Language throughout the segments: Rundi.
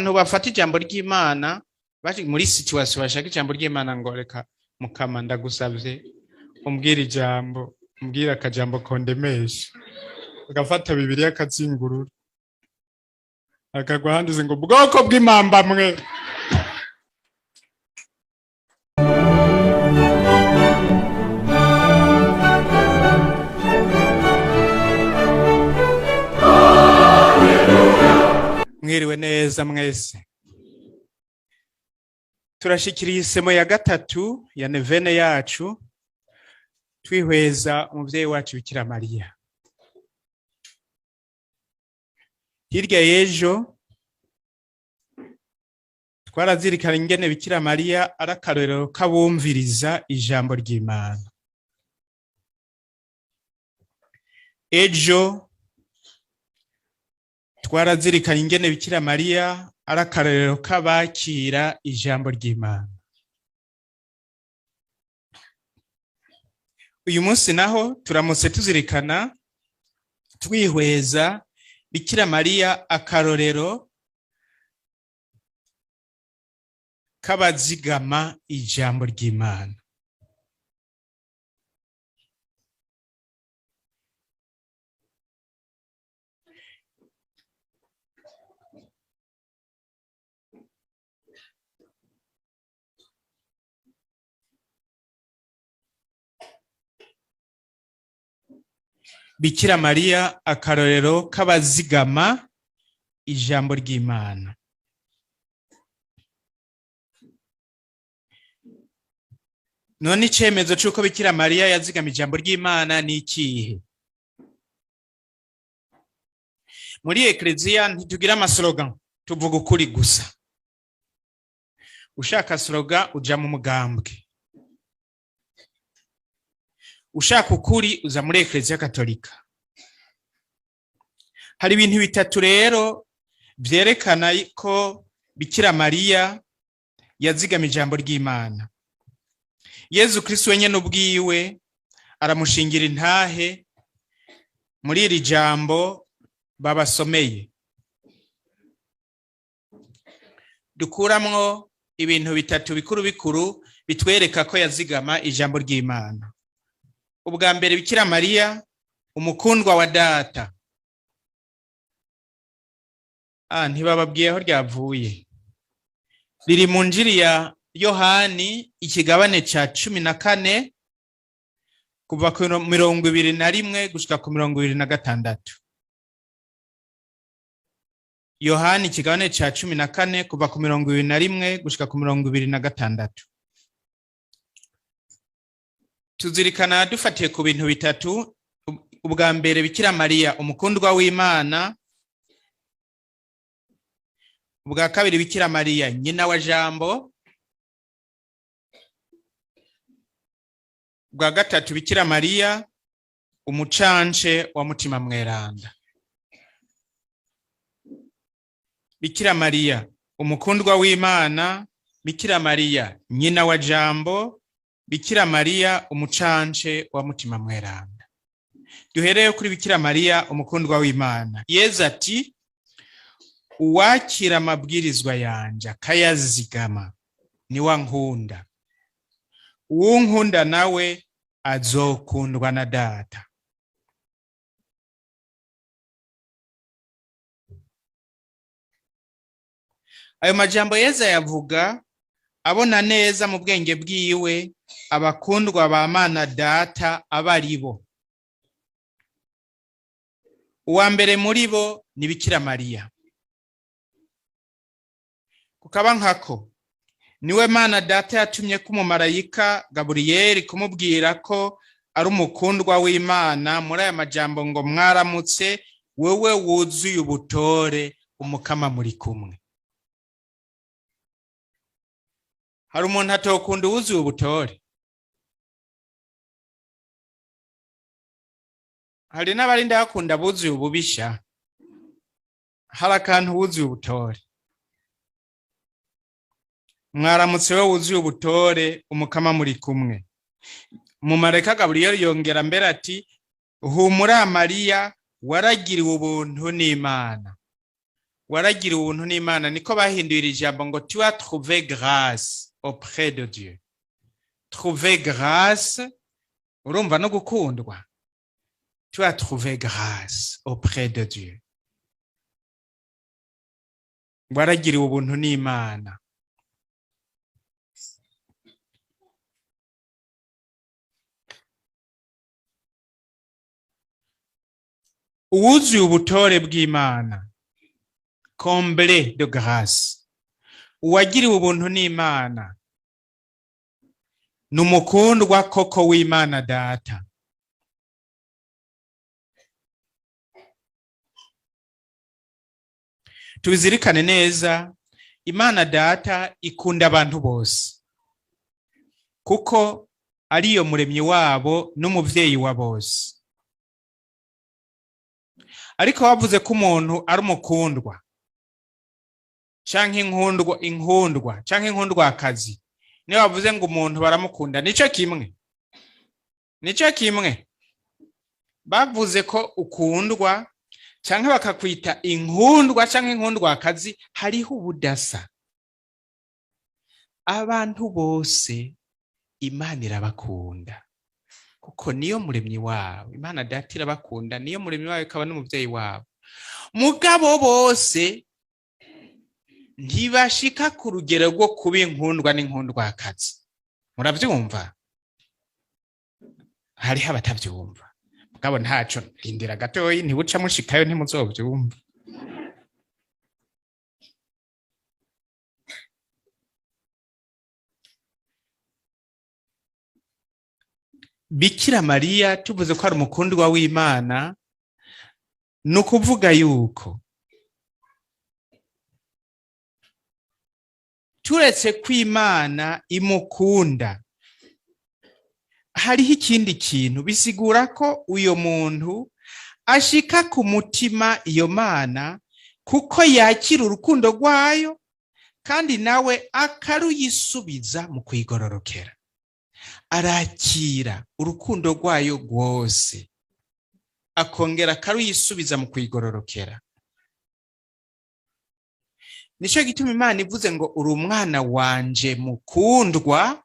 Abantu bafata ijambo ry'Imana bari muri situation bashaka ijambo ry'Imana ngo reka mukama ndagusavye umbwire ijambo, umbwire akajambo kondemesha. Agafata Bibiliya akazingurura, akagwa handitse ngo bwoko bw'impamba mwe. Mwiriwe neza mwese. Turashikiriye isemo ya gatatu ya nevene yacu, twihweza umuvyeyi wacu Bikira Mariya. Hirya y'ejo twarazirikana ingene Bikira Mariya ari akarorero k'abumviriza ijambo ry'Imana. Ejo twarazirikanye ingene Bikira Mariya ari akarorero k'abakira ijambo ry'Imana. Uyu munsi naho turamutse tuzirikana twihweza Bikira Mariya akarorero k'abazigama ijambo ry'Imana. Bikira Mariya akarorero k'abazigama ijambo ry'Imana. None icemezo c'uko Bikira Mariya yazigama ijambo ry'Imana ni ikihe? Muri Ekleziya ntitugira amaslogan, tuvuga ukuri gusa. Ushaka slogan uja mu mugambwe, ushaka ukuri uza muri Ekleziya Katolika. Hari ibintu bitatu rero vyerekana ko Bikira Mariya yazigama ijambo ry'Imana. Yezu Kristo wenyene ubwiwe aramushingira intahe muri iri jambo babasomeye. Dukuramwo ibintu bitatu bikuru bikuru bitwereka ko yazigama ijambo ry'Imana. Ubwa mbere, Bikira Mariya umukundwa wa data. Ntibababwiye aho ryavuye. Riri mu njiri ya Yohani ikigabane ca 14 kuva ku 21 gushika ku 26. Yohani ikigabane ca 14 kuva ku 21 gushika ku 26. Tuzirikana dufatiye ku bintu bitatu. Ubwa mbere, Bikira Mariya umukundwa w'Imana. Ubwa kabiri, Bikira Mariya nyina wa Jambo. Ubwa gatatu, Bikira Mariya umucance wa Mutima Mweranda. Bikira Mariya umukundwa w'Imana, Bikira Mariya nyina wa Jambo, Bikira Mariya umucance wa Mutima Mweranda. Duhereye kuri Bikira Mariya umukundwa w'Imana. Yezu ati uwakira amabwirizwa yanje akayazigama niwe ankunda, uwunkunda nawe azokundwa na data. Ayo majambo Yezu ayavuga abona neza mu bwenge bwiwe abakundwa ba Mana data abaribo. Uwa mbere muri bo ni Bikira Mariya. Kukaba nkako niwe Mana data yatumye ko umumarayika Gaburiyeli kumubwira ko ari umukundwa w'Imana muri aya majambo ngo mwaramutse wewe wuzuye ubutore umukama muri kumwe. Hari umuntu atokunda uwuzuye ubutore? Hari n'abarinda bakunda buzuye ububisha. Hari akantu wuzuye ubutore. Mwaramutse we wuzuye ubutore umukama muri kumwe. Umumarayika Gaburiyeli yongera mbere ati humura Mariya waragiriwe ubuntu n'Imana. Waragiriwe ubuntu n'Imana, niko bahinduye iri jambo ngo tu as trouvé grâce auprès de Dieu. Trouver grâce, urumva no gukundwa. Tu as trouvé grâce auprès de Dieu. Waragiriwe ubuntu n'Imana. Uwuzuye ubutore bw'Imana, comblé de grâce, uwagiriwe ubuntu n'Imana ni umukundwa koko w'Imana Data. Tubizirikane neza, Imana Data ikunda abantu bose kuko ariyo muremyi wabo n'umuvyeyi wa bose. Ariko bavuze ko umuntu ari umukundwa canke inkundwa, inkundwa canke inkundwakazi, niyo bavuze ngo umuntu baramukunda, nico kimwe, nico kimwe. Bavuze ko ukundwa canke bakakwita inkundwa canke inkundwakazi, hariho ubudasa. Abantu bose Imana irabakunda kuko niyo muremyi wabo. Imana Data irabakunda, niyo muremyi wabo ikaba n'umuvyeyi wabo. Mugabo bose ntibashika ku rugero rwo kuba inkundwa n'inkundwakazi. Muravyumva? Hariho abatavyumva, mugabo ntaco, rindira gatoyi, ntibuca mushikayo ntimuzovyumva. Bikira Mariya tuvuze ko ari umukundwa w'Imana, ni ukuvuga yuko turetse ko Imana imukunda, hariho ikindi kintu bisigura ko uyo muntu ashika ku mutima iyo Mana, kuko yakira urukundo rwayo kandi nawe akaruyisubiza mu kwigororokera. Arakira urukundo rwayo rwose, akongera akaruyisubiza mu kwigororokera. Nico gituma Imana ivuze ngo uri umwana wanje mukundwa,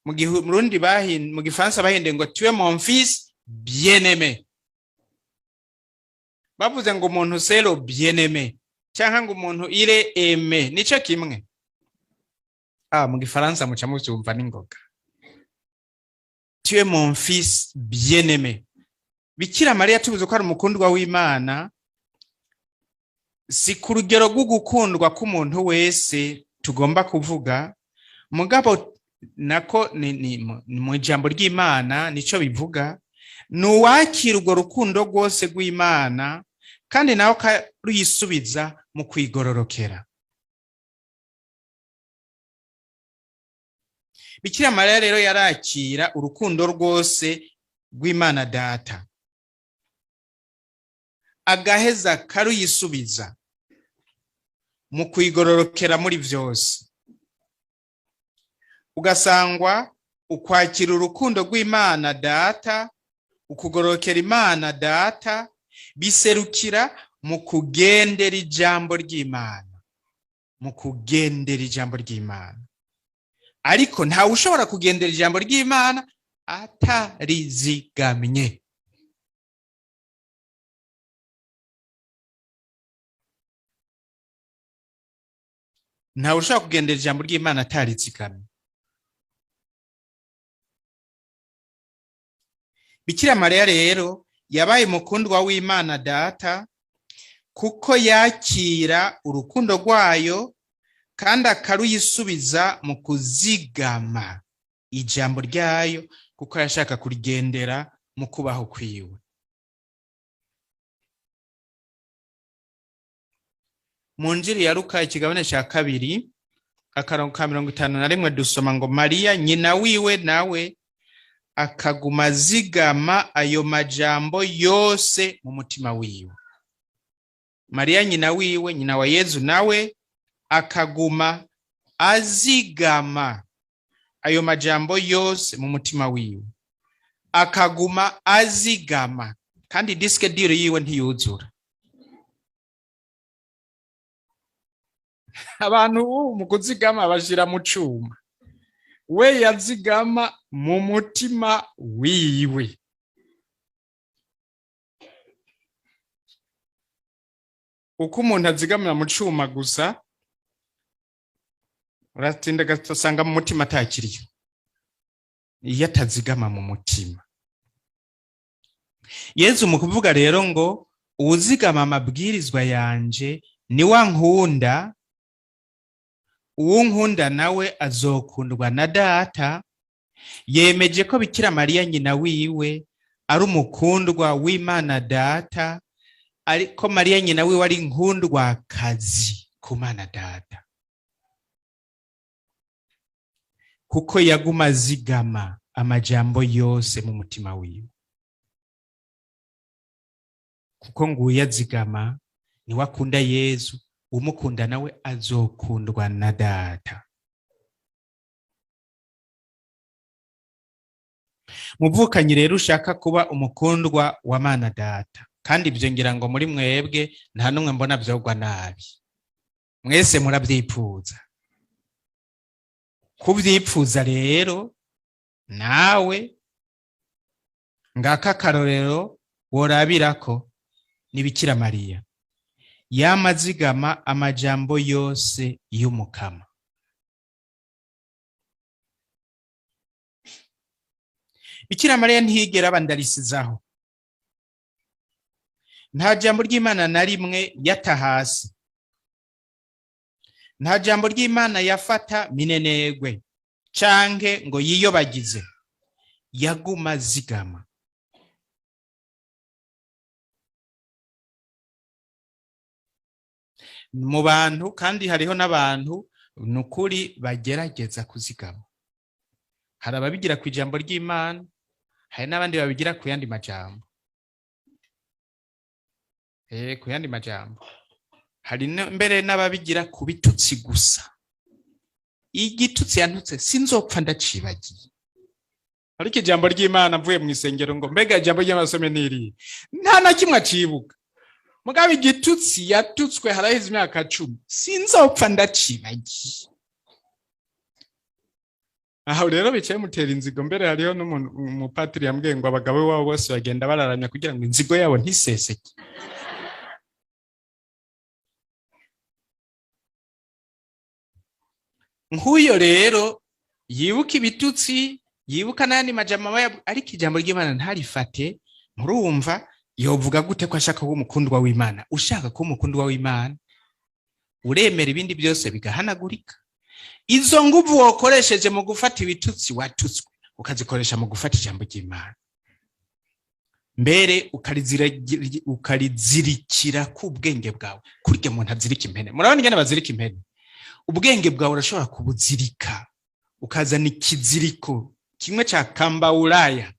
mu Rundi mu Gifaransa bahinduye ngo tu es mon fils bien-aimé. Bavuze ngo umuntu c'est le bien-aimé canke ngo umuntu il est aimé, nico kimwe. Mu Gifaransa muca muvyumva n'ingoga. Tu es mon fils bien-aimé. Bikira Mariya tuvuze ko ari umukundwa w'Imana, si ku rugero rwo gukundwa k'umuntu wese tugomba kuvuga, mugabo nako ni mu ijambo ry'Imana nico bivuga, ni uwakira urwo rukundo rwose rw'Imana kandi nawe akaruyisubiza mu kwigororokera. Bikira Mariya rero yarakira urukundo rwose rw'Imana Data, agaheza karuyisubiza mu kwigororokera muri vyose. Ugasangwa ukwakira urukundo rw'Imana Data, ukugororokera Imana Data, biserukira mu kugendera ijambo ry'Imana, mu kugendera ijambo ry'Imana. Ariko ntawe ushobora kugendera ijambo ry'Imana atarizigamye. Ntawe ushobora kugendera ijambo ry'Imana atarizigamye. Bikira Mariya rero yabaye umukundwa w'Imana Data kuko yakira urukundo rwayo kandi akaruyisubiza mu kuzigama ijambo ryayo, kuko yashaka kurigendera mu kubaho kwiwe. Mu Njiri ya Luka ikigabane ca 2 akarongo ka 51 dusoma ngo Mariya nyina wiwe nawe akaguma azigama ayo majambo yose mu mutima wiwe. Mariya nyina wiwe, nyina wa Yezu, nawe akaguma azigama ayo majambo yose mu mutima wiwe, akaguma azigama, kandi disque dur yiwe ntiyuzura. Abantu ubu mu kuzigama bashira mu cuma, we yazigama mu mutima wiwe. Uko umuntu azigamira mu cuma gusa, uratinda agasanga mu mutima atakiriyo, iyo atazigama mu mutima. Yezu mu kuvuga rero ngo uwuzigama amabwirizwa yanje ni wa nkunda, uwunkunda nawe azokundwa na data, yemeje ko Bikira Mariya nyina wiwe ari umukundwa w'Imana data, ariko Mariya nyina wiwe ari inkundwakazi ku Mana data, kuko yaguma azigama amajambo yose mu mutima wiwe. Kuko ngo uyazigama niwe akunda Yezu, umukunda nawe azokundwa na data. Muvukanyi rero ushaka kuba umukundwa wa Mana data, kandi ibyo ngira ngo muri mwebwe nta n'umwe mbona vyogwa nabi, mwese muravyipfuza. Kuvyipfuza rero nawe ngaka akarorero worabirako ni Bikira Mariya yamazigama amajambo yose y'Umukama. Bikira Mariya ntiyigera abandarisizaho, nta jambo ry'Imana na rimwe yata hasi, nta jambo ry'Imana yafata minenegwe canke ngo yiyobagize, yaguma azigama. Mu bantu kandi hariho n'abantu nukuri bagerageza kuzigama. Hari ababigira ku ijambo ry'Imana, hari n'abandi babigira ku yandi majambo. Ku yandi majambo. Hari mbere n'ababigira ku bitutsi gusa. Igitutsi yantutse sinzopfa ndacibagiye. Ariko ijambo ry'Imana mvuye mu isengero ngo mbega ijambo ry'amasome niriye, nta na kimwe acibuka. Mugabo igitutsi yatutswe haraheze imyaka 10, sinzopfa ndacibagiye. Aho rero bicaye mutera inzigo. Mbere hariho n'umupatiri yambwiye ngo abagabo babo bose bagenda bararamya kugira ngo inzigo yabo ntiseseke. Nk'uyo rero yibuka ibitutsi, yibuka n'ayandi majambo aba yabu-, ariko ijambo ry'Imana ntarifate, murumva yovuga gute ko ashaka kuba umukundwa w'Imana? Ushaka kuba umukundwa w'Imana uremera ibindi byose bigahanagurika. Izo nguvu wakoresheje mu gufata ibitutsi watutswe ukazikoresha mu gufata ijambo ry'Imana, mbere ukarizirikira ku bwenge bwawe. Kurya umuntu azirika impene, murabona ingene bazirika impene, ubwenge bwawe urashobora kubuzirika ukazana ikiziriko kimwe ca kambaulaya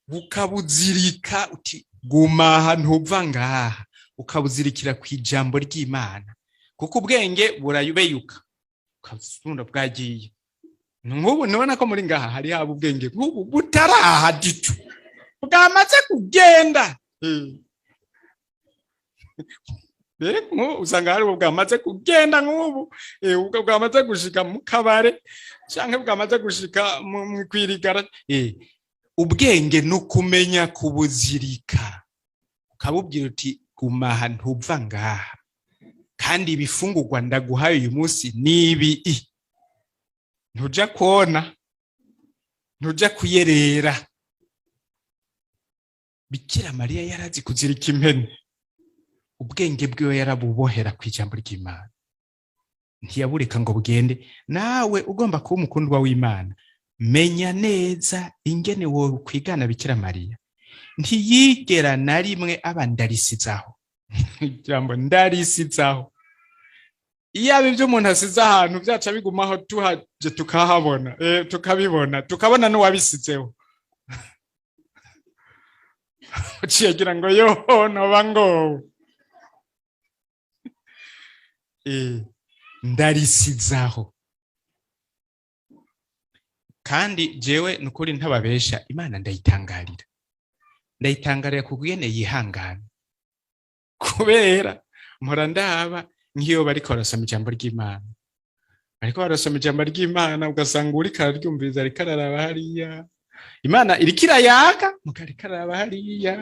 ukabuzirika uti guma aha ntuva ngaha, ukabuzirikira ku ijambo ry'Imana, kuko ubwenge burayubeyuka ukabunda bwagiye. Nk'ubu nubona ko muri ngaha hari haba ubwenge nk'ubu butaraha ditu bwamaze kugenda. Nk'ubu usanga hari bwamaze kugenda nk'ubu, ubwo bwamaze gushika mu kabare canke bwamaze gushika mu kwirigara. Ubwenge nukumenya kubuzirika, ukabubwira uti guma aha ntuva ngaha, kandi ibifungurwa ndaguhaye uyu munsi nibi, ntuja kona, ntuja kuyerera. Bikira Mariya yarazi kuzirika impene, ubwenge bwiwe yarabubohera ku ijambo ry'Imana, ntiyabureka ngo bugende. Nawe ugomba kuba umukundwa w'Imana, menya neza ingene wowe kwigana Bikira Mariya. Ntiyigera na rimwe aba ndarisizaho. Ijambo ndarisizaho, iyo aba ibyo umuntu asize ahantu byaca bigumaho, tuhaje tukahabona, tukabibona, tukabona n'uwabisizeho. Uciye agira ngo yoho noba ngowe. Ndarisizaho. Kandi jewe nukuri ntababesha, Imana ndayitangarira, ndayitangarira ku bwene yihangana, kubera mpora ndaba Nk'iyo bariko barasoma ijambo ry'Imana, bariko barasoma ijambo ry'Imana, ugasanga uriko araryumviriza ariko araraba hariya, Imana iriko irayaka, muga ariko araraba hariya,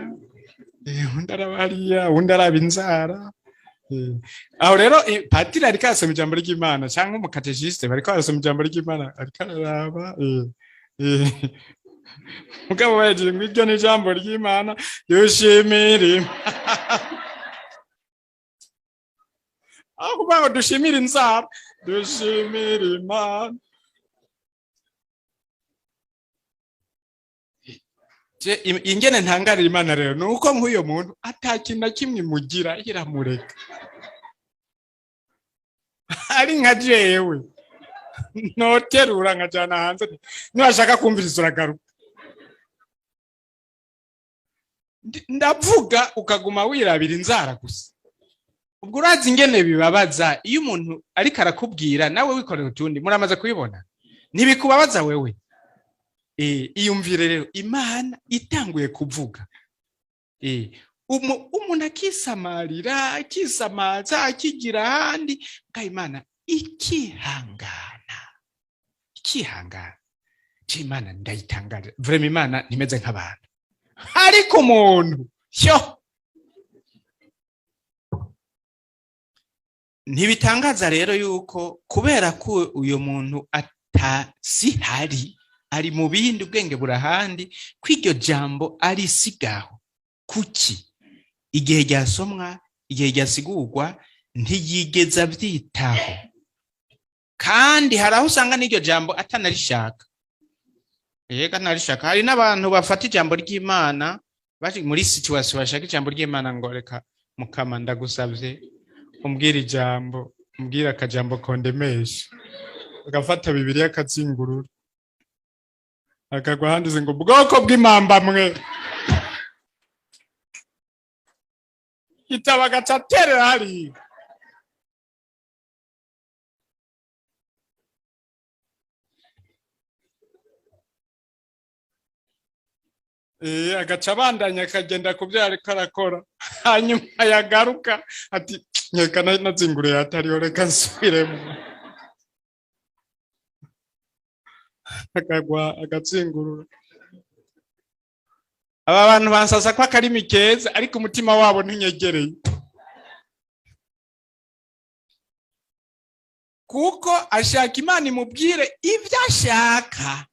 undi araba hariya, undi araba inzara. Aho rero patiri ariko arasoma ijambo ry'Imana cyangwa umukatekiste bariko barasoma ijambo ry'Imana, ariko araraba, mugabo bagira ngo iryo ni ijambo ry'Imana, dushimire Imana. Aho kuvuga ngo dushimire inzara, dushimire Imana. Ingene ntangarira Imana rero ni uko nk'uyo muntu ata kintu na kimwe imugira, iramureka. Ari nka jewe noterura nkajana hanze, niwashaka kumviriza uragaruka. Ndavuga ukaguma wirabira inzara gusa. Ubwo urazi ingene bibabaza iyo umuntu ariko arakubwira nawe wikorera utundi. Muramaze kubibona, ntibikubabaza wewe? Iyumvire rero Imana itanguye kuvuga, umuntu akisamarira, akisamaza, akigira ahandi, bwa Imana ikihangana, ikihangana. Je Imana ndayitangarira vraiment, Imana ntimeze nk'abantu. Ariko umuntu yo ntibitangaza rero yuko kubera ko uyo muntu atasihari, ari mu bindi, ubwenge burahandi, ko iryo jambo arisigaho. Kuki igihe ryasomwa, igihe ryasigurwa, ntiyigeze abyitaho? Kandi hari aho usanga n'iryo jambo atanarishaka. Yega, ntarishaka. Hari n'abantu bafata ijambo ry'Imana bari muri situation bashaka ijambo ry'Imana ngo reka mukama ndagusabye umbwire ijambo, umbwire akajambo kondemesha. Agafata Bibiliya akazingurura, akagwa handitse ngo bwoko bw'impamba mwe, itaba, agaca aterera hariya. Agaca abandanya akagenda ku byo ariko arakora, hanyuma yagaruka ati nkeka nazinguriye atariho, reka nsubiremo, akagwa agatsingurura. Aba bantu bansasa ko akarimi keza, ariko umutima wabo ntunyegereye, kuko ashaka Imana imubwire ibyo ashaka.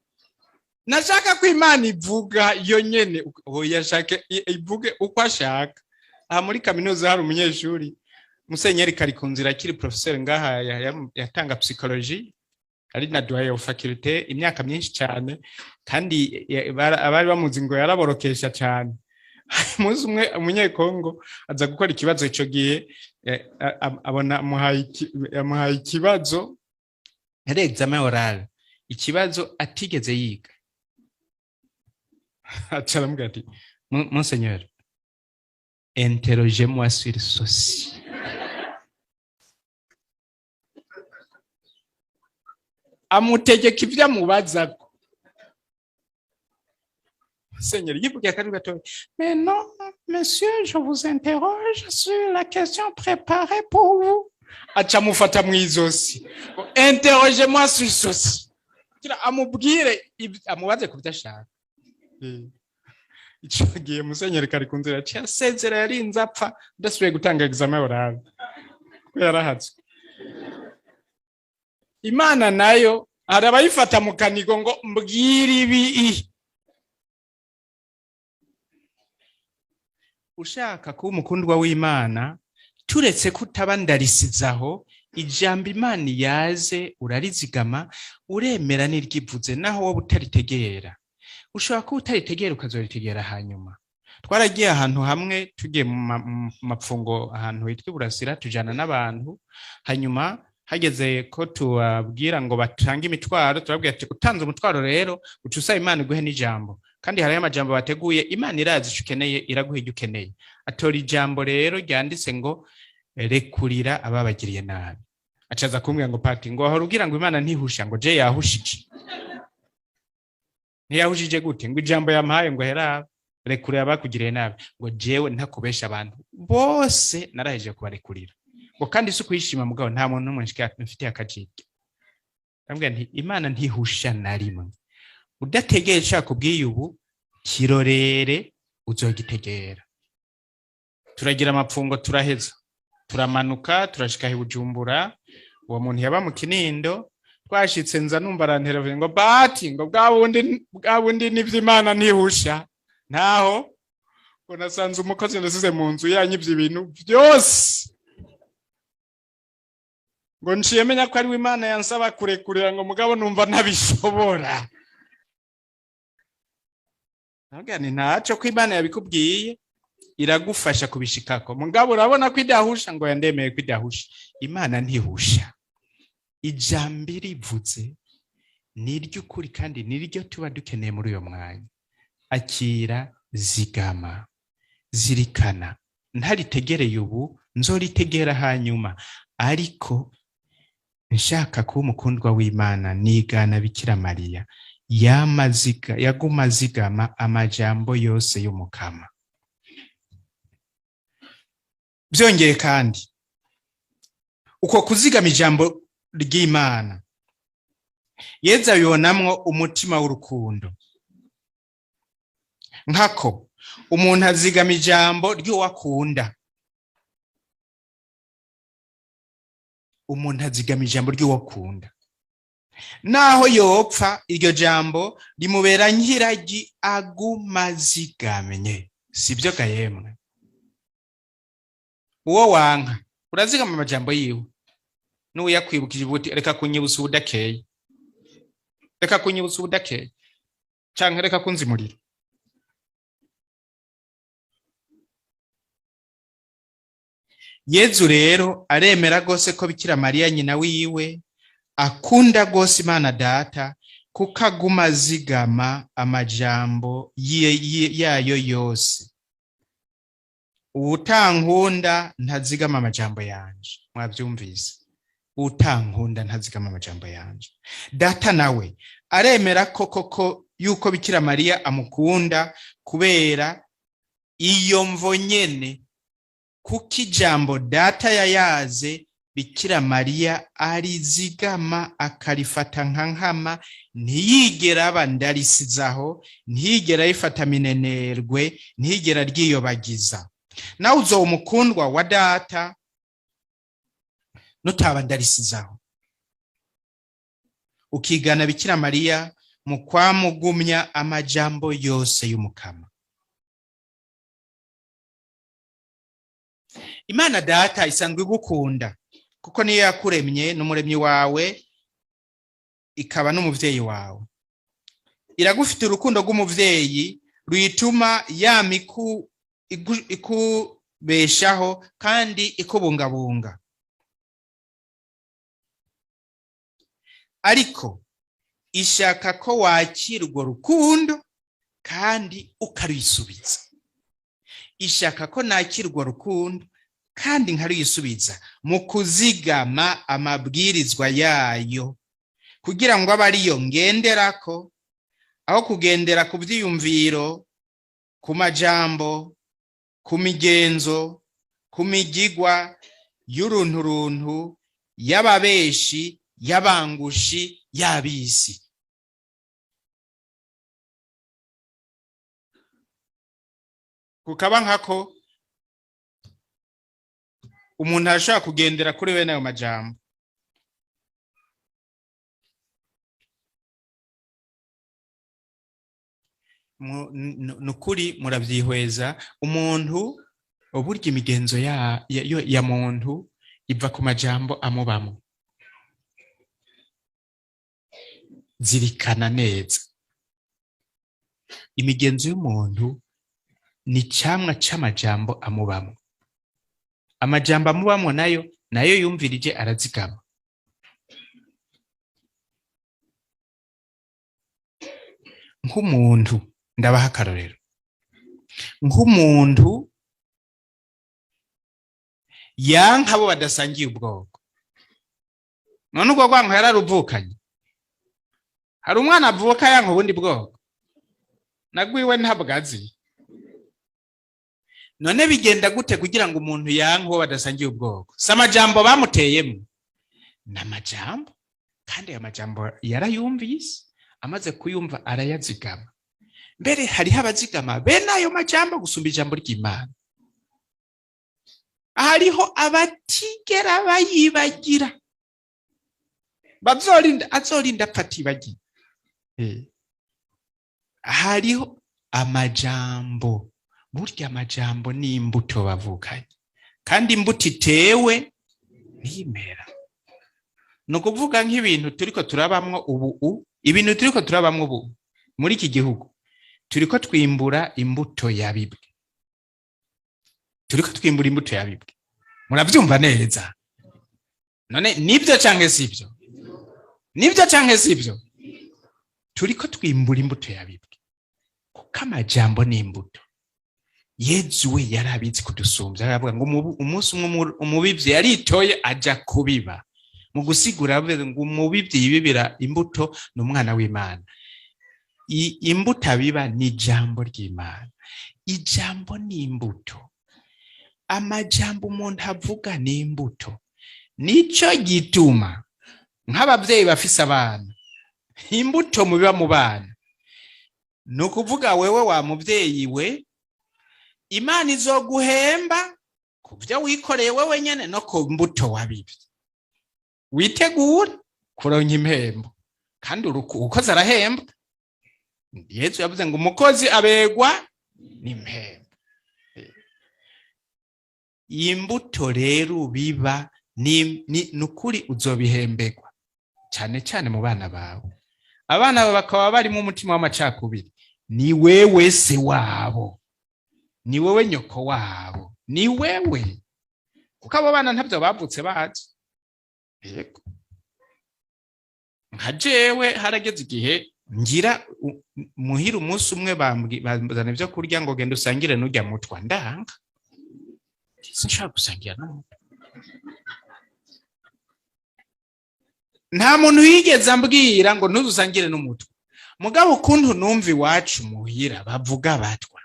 Nashaka ko Imana ivuga yo nyene, oya, ashaka ivuge uko ashaka. Aha muri kaminuza hari umunyeshuri, Musenyeri Karikunzira akiri professeur ngaha, yatanga psychologie, ari na doyen wa faculté imyaka myinshi cyane, kandi abari bamuzi ngo yaraborokesha cyane. Umunsi umwe umunyekongo aza gukora ikibazo ico gihe, abona amuhaye ikibazo, yari examen oral, ikibazo atigeze yiga. Aca aramubwira ati: "Monseigneur, interrogez-moi sur ceci." Amutegeka ibyo amubazako. Seigneur yivugiye akari gatoya: "Mais non, monsieur, je vous interroge sur la question préparée pour vous." Aca amufata mu izosi: "Interrogez-moi sur ceci." Kugira amubwire amubaze ku byo ashaka. Ico gihe Musenyeri Karikunzira yaciye asezera, yarinze apfa adasubiye gutanga examen oral, kuko yarahatswe. Imana nayo hari abayifata mu kanigo ngo mbwira ibi. Ushaka kuba umukundwa w'Imana, turetse kutabandarisizaho ijambo Imana yaze, urarizigama, uremera n'iryivuze, naho wowe utaritegera. Ushobora kuba utaritegera, ukazoritegera hanyuma. Twaragiye ahantu hamwe, tugiye mu mapfungo ahantu hitwa Iburasira, tujana n'abantu. Hanyuma hageze ko tubabwira ngo batange imitwaro, turababwira ati utanze umutwaro rero uca usaba Imana iguhe n'ijambo. Kandi hariho amajambo bateguye, Imana irazi ico ukeneye, iraguha ibyo ukeneye. Atora ijambo rero ryanditse ngo rekurira ababagiriye nabi. Acaza kumbwira ngo pati, ngo wahora ugira ngo Imana ntihusha, ngo je yahushije. Ntiyahushije gute? Ngo ijambo yampaye ngo hera rekurira abakugiriye nabi. Ngo jewe ntakubesha, abantu bose narahejeje kubarekurira. Ngo kandi si ukuyishima, mugabo nta muntu n'umwe mfitiye akajiryo. Ndamubwira nti: "Imana ntihusha na rimwe. Udategeye ico yakubwiye ubu, kirorere, uzogitegera." Turagira amapfungo, turaheza, turamanuka, turashika i Bujumbura. Uwo muntu yaba mu Kinindo. Twashitse, nza numva arantera ngo bati ngo bwa bundi, bwa bundi nivyo, Imana ntihusha. Ntaho ngo nasanze umukozi nasize mu nzu yanyivye ibintu vyose, ngo nciye menya ko ariwe Imana yansaba kurekurira, ngo mugabo numva ntabishobora. Nabwira nti: "Ntaco, ko Imana yabikubwiye iragufasha kubishikako. Mugabo urabona ko idahusha." Ngo yandemeye ko idahusha. Imana ntihusha. Ijambo irivuze ni iry'ukuri kandi ni ryo tuba dukeneye muri uyo mwanya. Akira, zigama, zirikana. Ntaritegereye ubu, nzoritegera hanyuma. Ariko nshaka kuba umukundwa w'Imana, nigana Bikira Mariya yamaziga, yaguma azigama amajambo yose y'Umukama. Byongeye kandi, uko kuzigama ijambo ry'Imana, Yezu abibonamwo umutima w'urukundo. Nkako umuntu azigama ijambo ry'uwo akunda. Umuntu azigama ijambo ry'uwo akunda, naho yopfa iryo jambo rimubera nk'iragi aguma azigamye. Sibyo ga yemwe? Uwo wanka urazigama amajambo yiwe, n'uyakwibukije uti: "Reka kunyibutsa ubudakeye, reka kunyibutsa ubudakeye," canke "reka kunzimurira." Yezu rero aremera rwose ko Bikira Mariya nyina wiwe akunda rwose Imana Data, kuko aguma azigama amajambo yayo yose. "Uwutankunda ntazigama amajambo yanje." Mwabyumvise? "Utankunda ntazigama amajambo yanje." Data nawe aremera ko koko yuko Bikira Mariya amukunda kubera iyo mvo nyene, kuko ijambo Data yayaze, Bikira Mariya arizigama, akarifata nka nkama, ntiyigera aba ndarisizaho, ntiyigera ayifata minenerwe, ntiyigera aryiyobagiza. Nawe uzoba umukundwa wa Data nutaba ndarisizaho, ukigana Bikira Mariya mu kwamugumya amajambo yose y'Umukama. Imana Data isanzwe igukunda, kuko niyo yakuremye, n'umuremyi wawe, ikaba n'umuvyeyi wawe. Iragufite urukundo rw'umuvyeyi ruyituma yama ikubeshaho kandi ikubungabunga. Ariko ishaka ko wakira urwo rukundo kandi ukarwisubiza. Ishaka ko nakira urwo rukundo kandi nkarwisubiza mu kuzigama amabwirizwa yayo, kugira ngo abe ariyo ngenderako, aho kugendera ku vyiyumviro, ku majambo, ku migenzo, ku migigwa y'urunturuntu, y'ababeshi, y'abangushi, y'abisi. Kukaba nkako umuntu arashobora kugendera kuri bene ayo majambo. Nukuri muravyihweza, umuntu burya imigenzo ya muntu iva ku majambo amubamo. Zirikana neza, imigenzo y'umuntu ni icamwa c'amajambo amubamo. Amajambo amubamo nayo yumvirije arazigama. Nk'umuntu, ndabaha akarorero, nk'umuntu yanka abo badasangiye ubwoko. None ubwo rwanko yararuvukanye? Hari umwana avuka yanka ubundi bwoko? Nagwiwe ntabwo azi. None bigenda gute kugira ngo umuntu yanke uwo badasangiye ubwoko? Si amajambo bamuteyemo, ni amajambo, kandi ayo majambo yarayumvise, amaze kuyumva arayazigama. Mbere hariho abazigama bene ayo majambo gusumba ijambo ry'Imana. Hariho abatigera bayibagira, bazorinda, azorinda apfa atibagiye. Hariho amajambo, burya amajambo ni imbuto bavukanye, kandi imbuto itewe ntimera. Ni ukuvuga nk'ibintu turiko turabamwo ubu, ibintu turiko turabamwo ubu muri iki gihugu, turiko twimbura imbuto yabibwe, turiko twimbura imbuto yabibwe. Muravyumva neza? None nibyo canke sibyo? Nibyo canke sibyo? Turiko twimbura imbuto yabibwe, kuko amajambo ni imbuto. Yezu we yarabizi kudusumbya, aravuga ngo umunsi umwe umubivyi yaritoye aja kubiba. Mu gusigura avuga ngo umubivyi yibibira imbuto ni umwana w'Imana. Imbuto abiba ni ijambo ry'Imana. Ijambo ni imbuto. Amajambo umuntu avuga ni imbuto. Nico gituma nk'abavyeyi bafise abana, imbuto mubiba mu bana, ni ukuvuga wewe wa muvyeyi we, Imana izoguhemba ku byo wikoreye wewe nyene no ku mbuto wabibye. Witegure kuronka impembo, kandi ukoze arahembwa. Yezu yavuze ngo umukozi abegwa n'impembo. Imbuto rero biba ni nukuri uzobihembegwa, cyane cyane mu bana bawe. Abana bawe bakaba barimo umutima w'amacakubiri, ni wewe se wabo, ni wewe nyoko wabo, ni wewe, kuko abo bana ntabyo bavutse bazi. Yego, nka jewe harageze igihe ngira muhira umunsi umwe bambazana ibyo kurya ngo genda usangire n'urya mutwa, ndanga, sinshaka gusangira n'umutwa. Nta muntu yigeze ambwira ngo ntuzusangire n'umutwa, mugabo ukuntu numva iwacu muhira bavuga batwa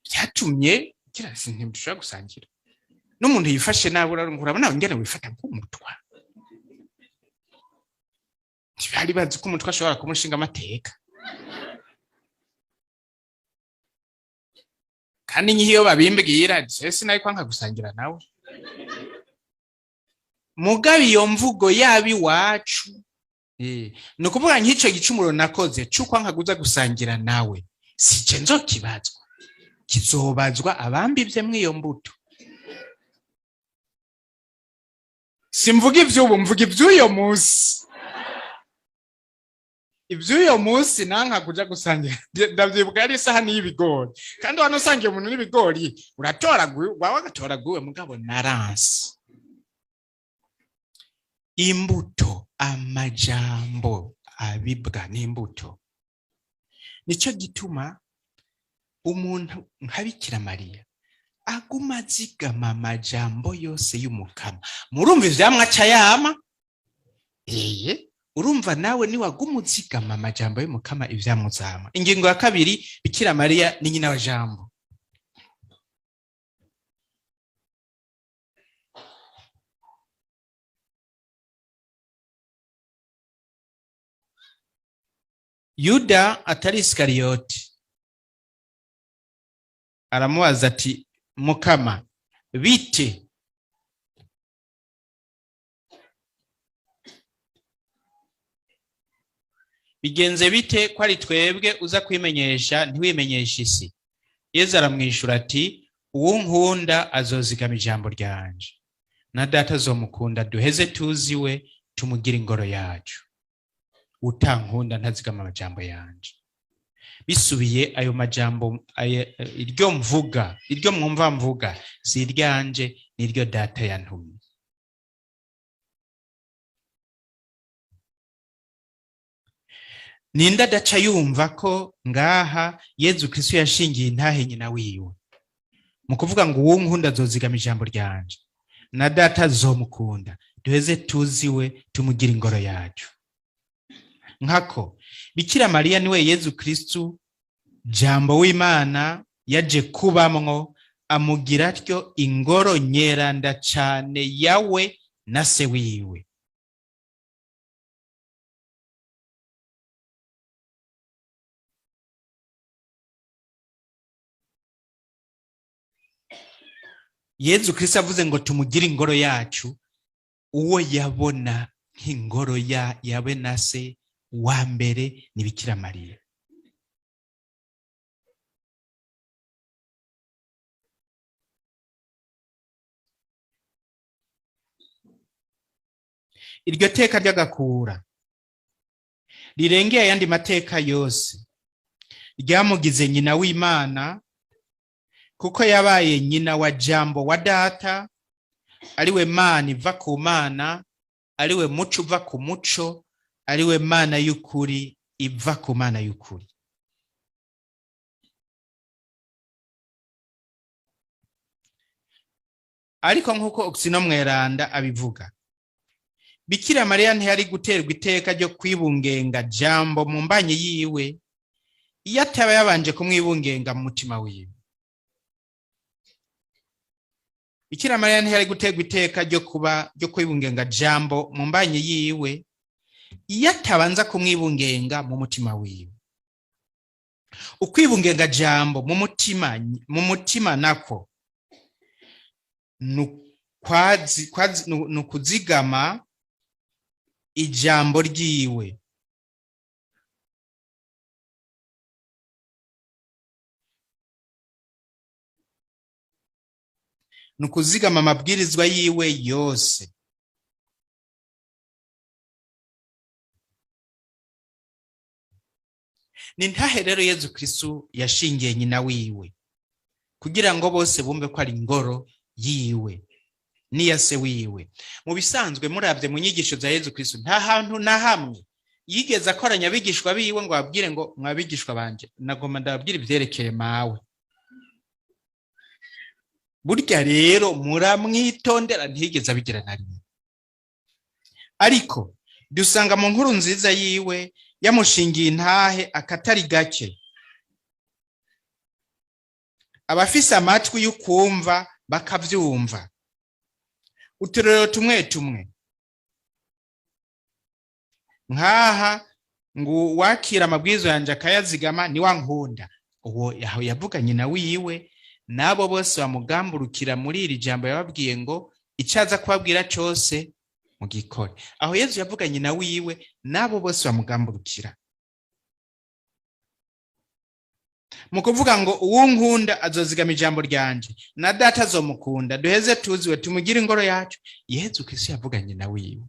byatumye ngira ntidushobora gusangira n'umuntu yifashe nabi. Urabona ingene wifata nk'umutwa. Ntibari bazi ko umutwa ashobora kumushinga amateka, kandi nk'iyo babimbwira je sinari kwanka gusangira nawe. Mugabo iyo mvugo yaba iwacu, ni ukuvuga nk'ico gicumuro nakoze c'uko nkaguza gusangira nawe, sije nzokibazwa, kizobazwa abambivye mw'iyo mbuto. Simvuga ivy'ubu, mvuga ivy'uyo munsi. Ivy'uyo munsi nanka kuja gusangira, ndavyibuka yari isahani y'ibigori, kandi wano usangiye umuntu n'ibigori uratoraguye, wawe agatoraguwe, mugabo naranse. Imbuto, amajambo abibwa n'imbuto. Nico gituma umuntu nka Bikira Mariya aguma azigama amajambo yose y'Umukama. Murumva ivyamwa aca yama? Eye, urumva nawe niwaguma uzigama amajambo y'Umukama ivyamwa uzama. Ingingo ya kabiri, Bikira Mariya ni nyina wa Jambo. Yuda atari Isikariyoti aramubaza ati Mukama bite? Bigenze bite ko ari twebwe uza kwimenyesha ntiwimenyeshe isi? Yezu aramwishura ati uwunkunda azozigama ijambo ryanje, na data azomukunda, duheze tuziwe tumugire ingoro yacu. Utankunda ntazigama amajambo yanje. Bisubiye ayo majambo, iryo mvuga, iryo mwumva mvuga, si iryanje, niryo data yantumye. Ninde adaca yumva ko ngaha Yezu Kristo yashingiye intahe nyina wiwe mu kuvuga ngo uwunkunda azozigama ijambo ryanje, na data azomukunda, duheze tuziwe tumugire ingoro yacu. Nkako Bikira Mariya niwe Yezu Kristo jambo w'Imana yaje kubamwo, Amugira atyo ingoro nyeranda cane yawe na se wiwe. Yezu Kristo avuze ngo tumugire ingoro yacu, uwo yabona nk'ingoro ya yawe na se wa mbere ni Bikira Mariya. Iryo teka ry'agakura rirengeye ayandi mateka yose ryamugize nyina w'Imana, kuko yabaye nyina wa Jambo wa Data, ariwe Mana iva ku Mana, ariwe muco uva ku muco, ariwe Mana y'ukuri iva ku Mana y'ukuri. Ariko nk'uko Oxino Mweranda abivuga, Bikira Mariya ntiyari guterwa iteka ryo kwibungenga Jambo mu mbanyi yiwe iyo ataba yabanje kumwibungenga mu mutima wiwe. Bikira Mariya ntiyari guterwa iteka ryo kwibungenga Jambo mu mbanyi yiwe iyo atabanza kumwibungenga mu mutima wiwe. Ukwibungenga Jambo mu mutima nako nukuzigama ijambo ryiwe. Nukuzigama amabwirizwa yiwe yose. Ni ntahe rero Yezu Kristo yashingiye nyina wiwe kugira ngo bose bumve ko ari ingoro yiwe n'iya se wiwe. Mu bisanzwe muravye mu nyigisho za Yezu Kristo, nta hantu na hamwe yigeze akoranya abigishwa biwe ngo ababwire ngo mwabigishwa banje nagomba ndababwire ivyerekeye mawe. Burya rero muramwitondera, ntiyigeze abigira na rimwe. Ariko dusanga mu nkuru nziza yiwe yamushingiye intahe akatari gake. Abafise amatwi y'ukumva bakavyumva. Uturero tumwe tumwe nkaha ngo wakira amabwiriza yanje akayazigama ni wankunda. Uwo yaho yavuganye na wiwe, nabo bose bamugamburukira muri iri jambo yababwiye ngo icaza kubabwira cose mugikore. Aho Yezu yavuganye na wiwe, nabo bose bamugamburukira mu kuvuga ngo uwunkunda azozigama ijambo ryanje na Data azomukunda, duheze tuziwe tumugire ingoro yacu. Yezu Kristo yavuganye na wiwe,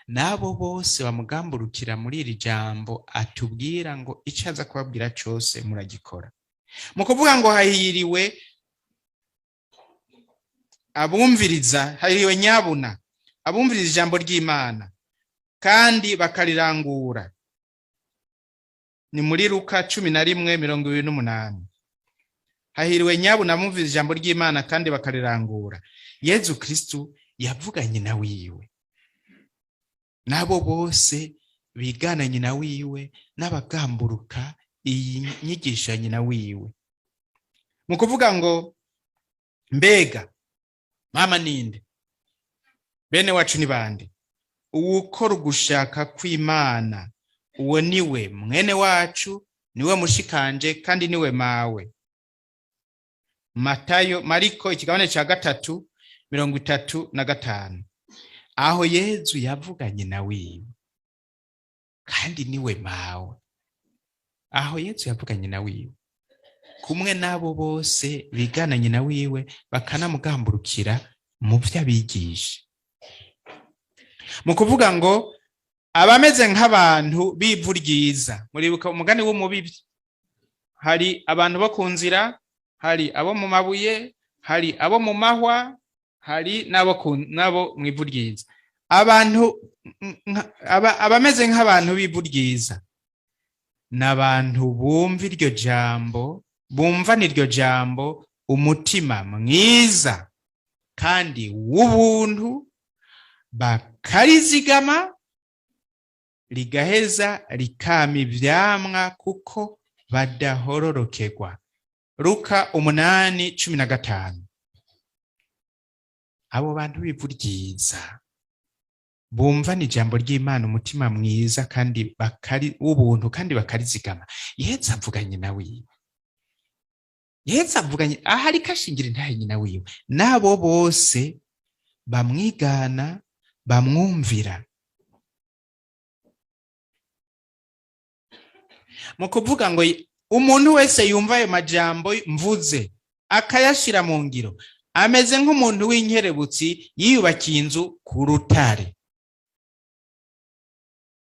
nabo bose bamugamburukira muri iri jambo atubwira ngo icaza kubabwira cose muragikora. Mu kuvuga ngo hahiriwe abumviriza, hahiriwe nyabuna abumviriza ijambo ry'Imana kandi bakarirangura. Ni muri Luka 11:28. Hahiriwe nyabuna abumviriza ijambo ry'Imana kandi bakarirangura. Yezu Kristo yavuganye na wiwe, nabo bose bigana nyina wiwe n'abagamburuka iyi nyigisho ya nyina wiwe. Mu kuvuga ngo mbega mama ninde, bene wacu ni bande? Uwukora ugushaka kw'Imana uwo niwe mwene wacu, niwe mushikanje kandi niwe mawe. Matayo, Mariko ikigabane ca 3 35. Aho Yezu yavuganye na wiwe kandi niwe mawe. Aho Yezu yavuganye na wiwe kumwe nabo bose bigana nyina wiwe bakanamugamburukira mu vyo abigisha. Mu kuvuga ngo abameze nk'abantu b'ivu ryiza, muribuka umugani w'umubivyi, hari abantu bo ku nzira, hari abo mu mabuye, hari abo mu mahwa, hari n'abo mu ivu ryiza. Abameze nk'abantu b'ivu ryiza n'abantu bumva iryo jambo, bumvana iryo jambo umutima mwiza kandi w'ubuntu, bakarizigama rigaheza rikama ivyamwa kuko badahororokerwa. Luka 8:15. Abo bantu b'ivu ryiza bumvana ijambo ry'Imana umutima mwiza kandi bakari w'ubuntu kandi bakarizigama. Yezu avuga nyina wiwe, Yezu avuganye aha ariko ashingira intahe nyina wiwe n'abo bose bamwigana bamwumvira. Mu kuvuga ngo umuntu wese yumva ayo majambo mvuze akayashira mu ngiro ameze nk'umuntu w'inkerebutsi yiyubakiye inzu ku rutare.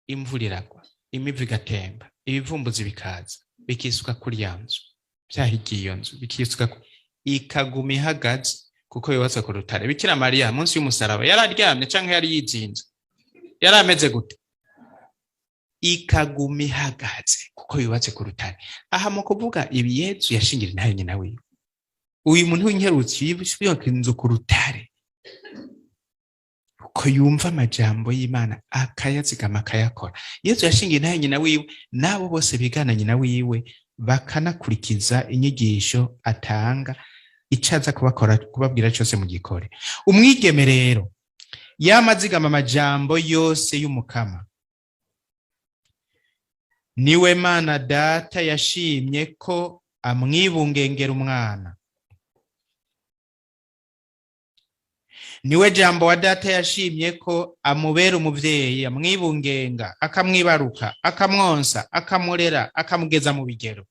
Imvura iragwa, imivu igatemba, ibivumbuzi bikaza bikisuka kuri ya nzu, byahigiye iyo nzu bikisuka, ikaguma ihagaze kuko yubatse ku rutare. Bikira Mariya munsi y'umusaraba yararyamye canke yari yizinze? Yari ameze gute? Ikaguma ihagaze kuko yubatse ku rutare. Aha mu kuvuga ibi Yezu yashingira intahe nyina wiwe. Uyu muntu w'inkerutsi yubaka inzu ku rutare kuko yumva amajambo y'Imana akayazigama akayakora. Yezu yashingiye intahe nyina wiwe n'abo bose bigana nyina wiwe bakanakurikiza inyigisho atanga, ico aza kubabwira cose mu gikore. Umwigeme rero yamazigama amajambo yose y'Umukama, niwe Mana Data yashimye ko amwibungengera umwana, niwe Jambo wa Data yashimye ko amubera umuvyeyi, amwibungenga, akamwibaruka, akamwonsa, akamurera, akamugeza mu bigero.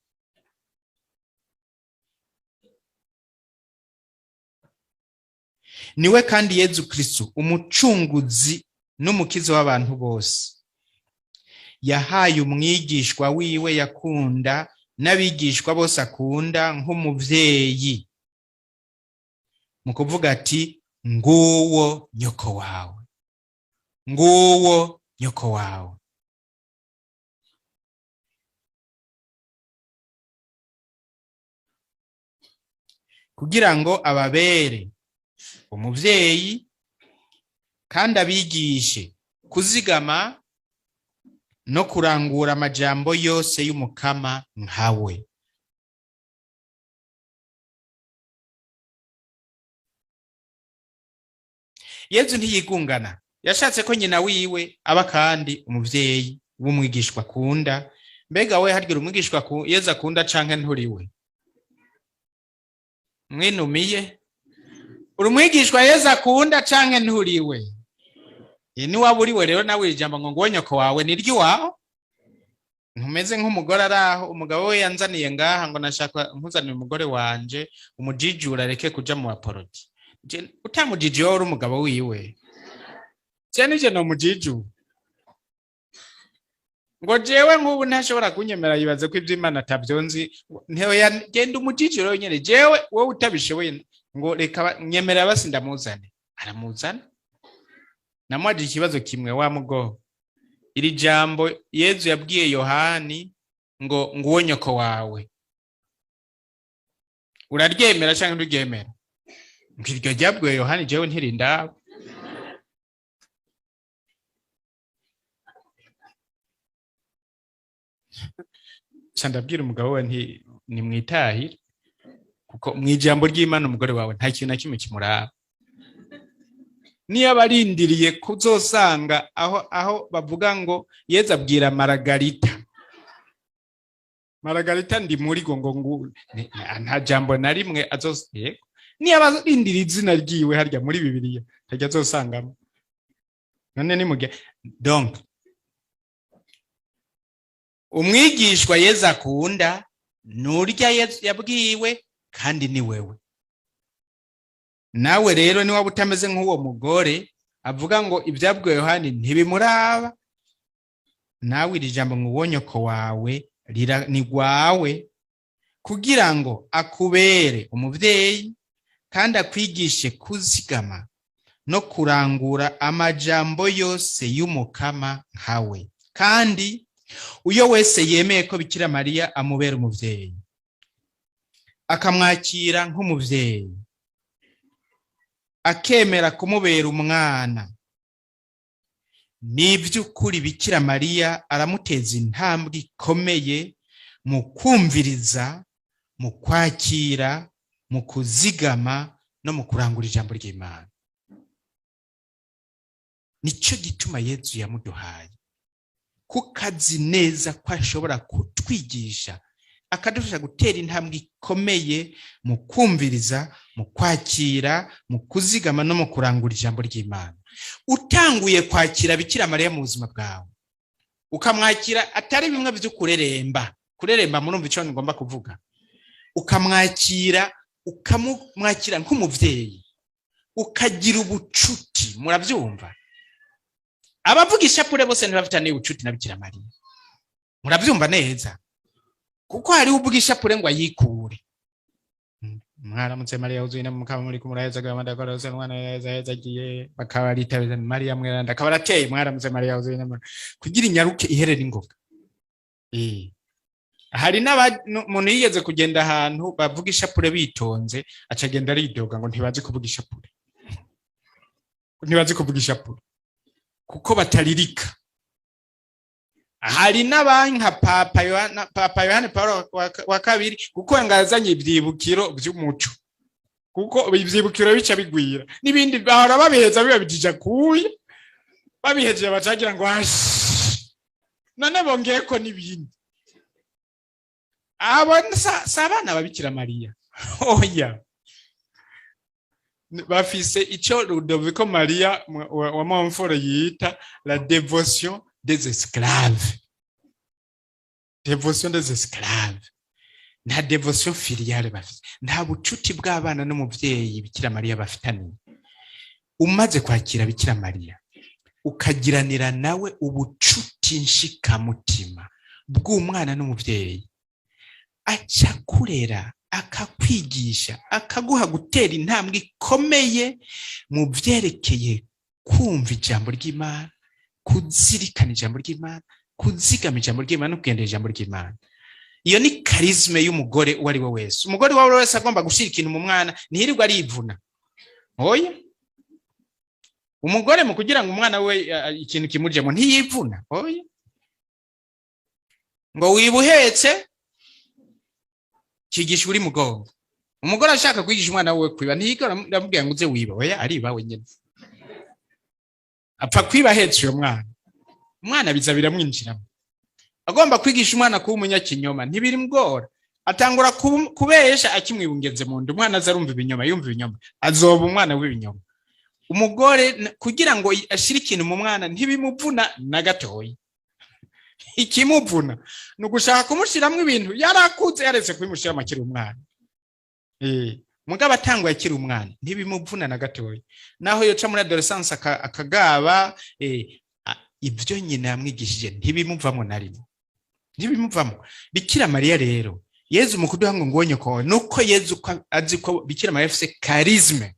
Niwe kandi Yezu Kristu umucunguzi n'umukiza w'abantu bose, yahaye umwigishwa wiwe yakunda n'abigishwa bose akunda nk'umuvyeyi, mu kuvuga ati nguwo nyoko wawe, nguwo nyoko wawe. Kugira ngo ababere umuvyeyi kandi abigishe kuzigama no kurangura amajambo yose y'Umukama nkawe. Yezu ntiyigungana, yashatse ko nyina wiwe aba kandi umuvyeyi w'umwigishwa akunda. Mbega we harya umwigishwa Yezu akunda canke nturiwe? Mwinumiye? Uri umwigishwa Yezu akunda canke nturiwe? Ni waba uriwe rero nawe ijambo ngo nguwo nyoko wawe ni ry'iwawe. Ntumeze nk'umugore araho umugabo we yanzaniye ngaha ngo nashaka nkuzanire umugore wanje umujijura areke kuja mu baporoti. Utamujiji wowe uri umugabo wiwe. Je nije no mujiju. Ngo jewe nk'ubu ntashobora kunyemera yibaze ko ivy'Imana atavyonzi. Ntewe genda umujiji rero nyene jewe wowe utabishoboye ngo reka nyemera basi ndamuzane. Aramuzana. Namwaje ikibazo kimwe wa mugo. Iri jambo Yezu yabwiye Yohani ngo nguwo nyoko wawe. Uraryemera canke nturyemera? Ngo iryo ryabwiwe Yohani jewe ntirindaba. Ca ndabwira umugabo we nti nimwitahire kuko mw'ijambo ry'Imana umugore wawe nta kintu na kimwe kimuraba. Niyo abarindiriye kuzosanga aho bavuga ngo Yezu abwira Maragarita. Maragarita ndi muri go ngo nta jambo na rimwe yego. Niyo abarindiriye izina ryiwe harya muri Bibiliya ntajya azosangamo. None nimuge donc umwigishwa Yezu akunda nurya Yezu yabwiwe kandi ni wewe. Nawe rero ni waba utameze nk'uwo mugore avuga ngo ibyabwiwe Yohani ntibimuraba, nawe iri jambo ngo uwo nyoko wawe ni gwawe kugira ngo akubere umuvyeyi kandi akwigishe kuzigama no kurangura amajambo yose y'Umukama nkawe. Kandi uyo wese yemeye ko Bikira Mariya amubera umuvyeyi akamwakira nk'umuvyeyi akemera kumubera umwana, ni iby'ukuri Bikira Mariya aramuteza intambwe ikomeye mu kumviriza, mu kwakira, mu kuzigama no mu kurangura ijambo ry'Imana. Nicyo gituma Yezu yamuduhaye, kuko azi neza ko ashobora kutwigisha, akadufasha gutera intambwe ikomeye mu kumviriza, mu kwakira, mu kuzigama no mu kurangura ijambo ry'Imana. Utanguye kwakira Bikira Mariya mu buzima bwawe, ukamwakira atari bimwe byo kureremba, kureremba murumva icyo ngomba kuvuga, ukamwakira, ukamumwakira nk'umubyeyi, ukagira ubucuti. Murabyumva, abavuga ishapure bose ntibafitaniye ubucuti na Bikira Mariya. Murabyumva neza, kuko hariho uvuga ishapure ngo ayikure. "Mwaramutse Mariya wuzuye na mukaba muri kumuraheza gahunda kose, umwana yeza yeza agiye," bakaba baritabiza Mariya mweranda, akaba arateye "Mwaramutse Mariya wuzuye na," kugira inyaruke iherera ingoga. Hari n'umuntu yigeze kugenda ahantu bavuga ishapure bitonze, acagenda aridoga ngo ntibazi kuvuga ishapure, ntibazi kuvuga ishapure kuko bataririka. Hari n'abanka Papa Yohana, Papa Yohani Paul wa Kabiri, kuko ngo yazanye ivyibukiro vy'umuco, kuko ivyibukiro bica bigwira n'ibindi bahora babiheza bibabijija kuya, babihejeje bacagira ngo ashi, none bongeyeko n'ibindi. Abo si abana babikira Mariya, oya. Bafise ico Ludovico Maria wa Montfort yita la dévotion des esclaves, dévotion des esclaves. Nta dévotion filiale bafise, nta bucuti bw'abana n'umuvyeyi Bikira Mariya bafitaniye. Umaze kwakira Bikira Mariya, ukagiranira nawe ubucuti nshikamutima bw'umwana n'umuvyeyi, aca kurera, akakwigisha, akaguha gutera intambwe ikomeye mu vyerekeye kumva ijambo ry'Imana, kuzirikana ijambo ry'Imana, kuzigama ijambo ry'Imana no kugendera ijambo ry'Imana. Iyo ni charisme y'umugore uwo ari we wese. Umugore uwo ari we wese agomba gushyira ikintu mu mwana, ntiyirirwa arivuna, oya. Umugore mu kugira ngo umwana we ikintu kimujemo ntiyivuna, oya. Ngo wiba uhetse kigisha uri mugongo. Umugore ashaka kwigisha umwana we kwiba, ntiyigora aramubwira ngo uze wiba, oya, ariba wenyine. Apfa kwiba ahetse uyo mwana, umwana biza biramwinjiramo. Agomba kwigisha umwana kuba umunyakinyoma, ntibirimugora, atangura kubesha akimwibungenze mu nda. Umwana aza arumva ibinyoma, yumva ibinyoma, azoba umwana w'ibinyoma. Umugore kugira ngo ashire ikintu mu mwana ntibimuvuna na gatoya. Ikimuvuna ni ugushaka kumushiramwo ibintu yarakuze, yaretse kubimushiramo akiri umwana. Mugabo atanguye akiri umwana ntibimuvuna na gatoya, naho yoca muri adolescence akagaba, ibyo nyina yamwigishije ntibimuvamo na rimwe, ntibimuvamo. Bikira Mariya rero, Yezu mu kuduha ngo ngonye ko nuko Yezu ko azi ko Bikira Mariya afise charisme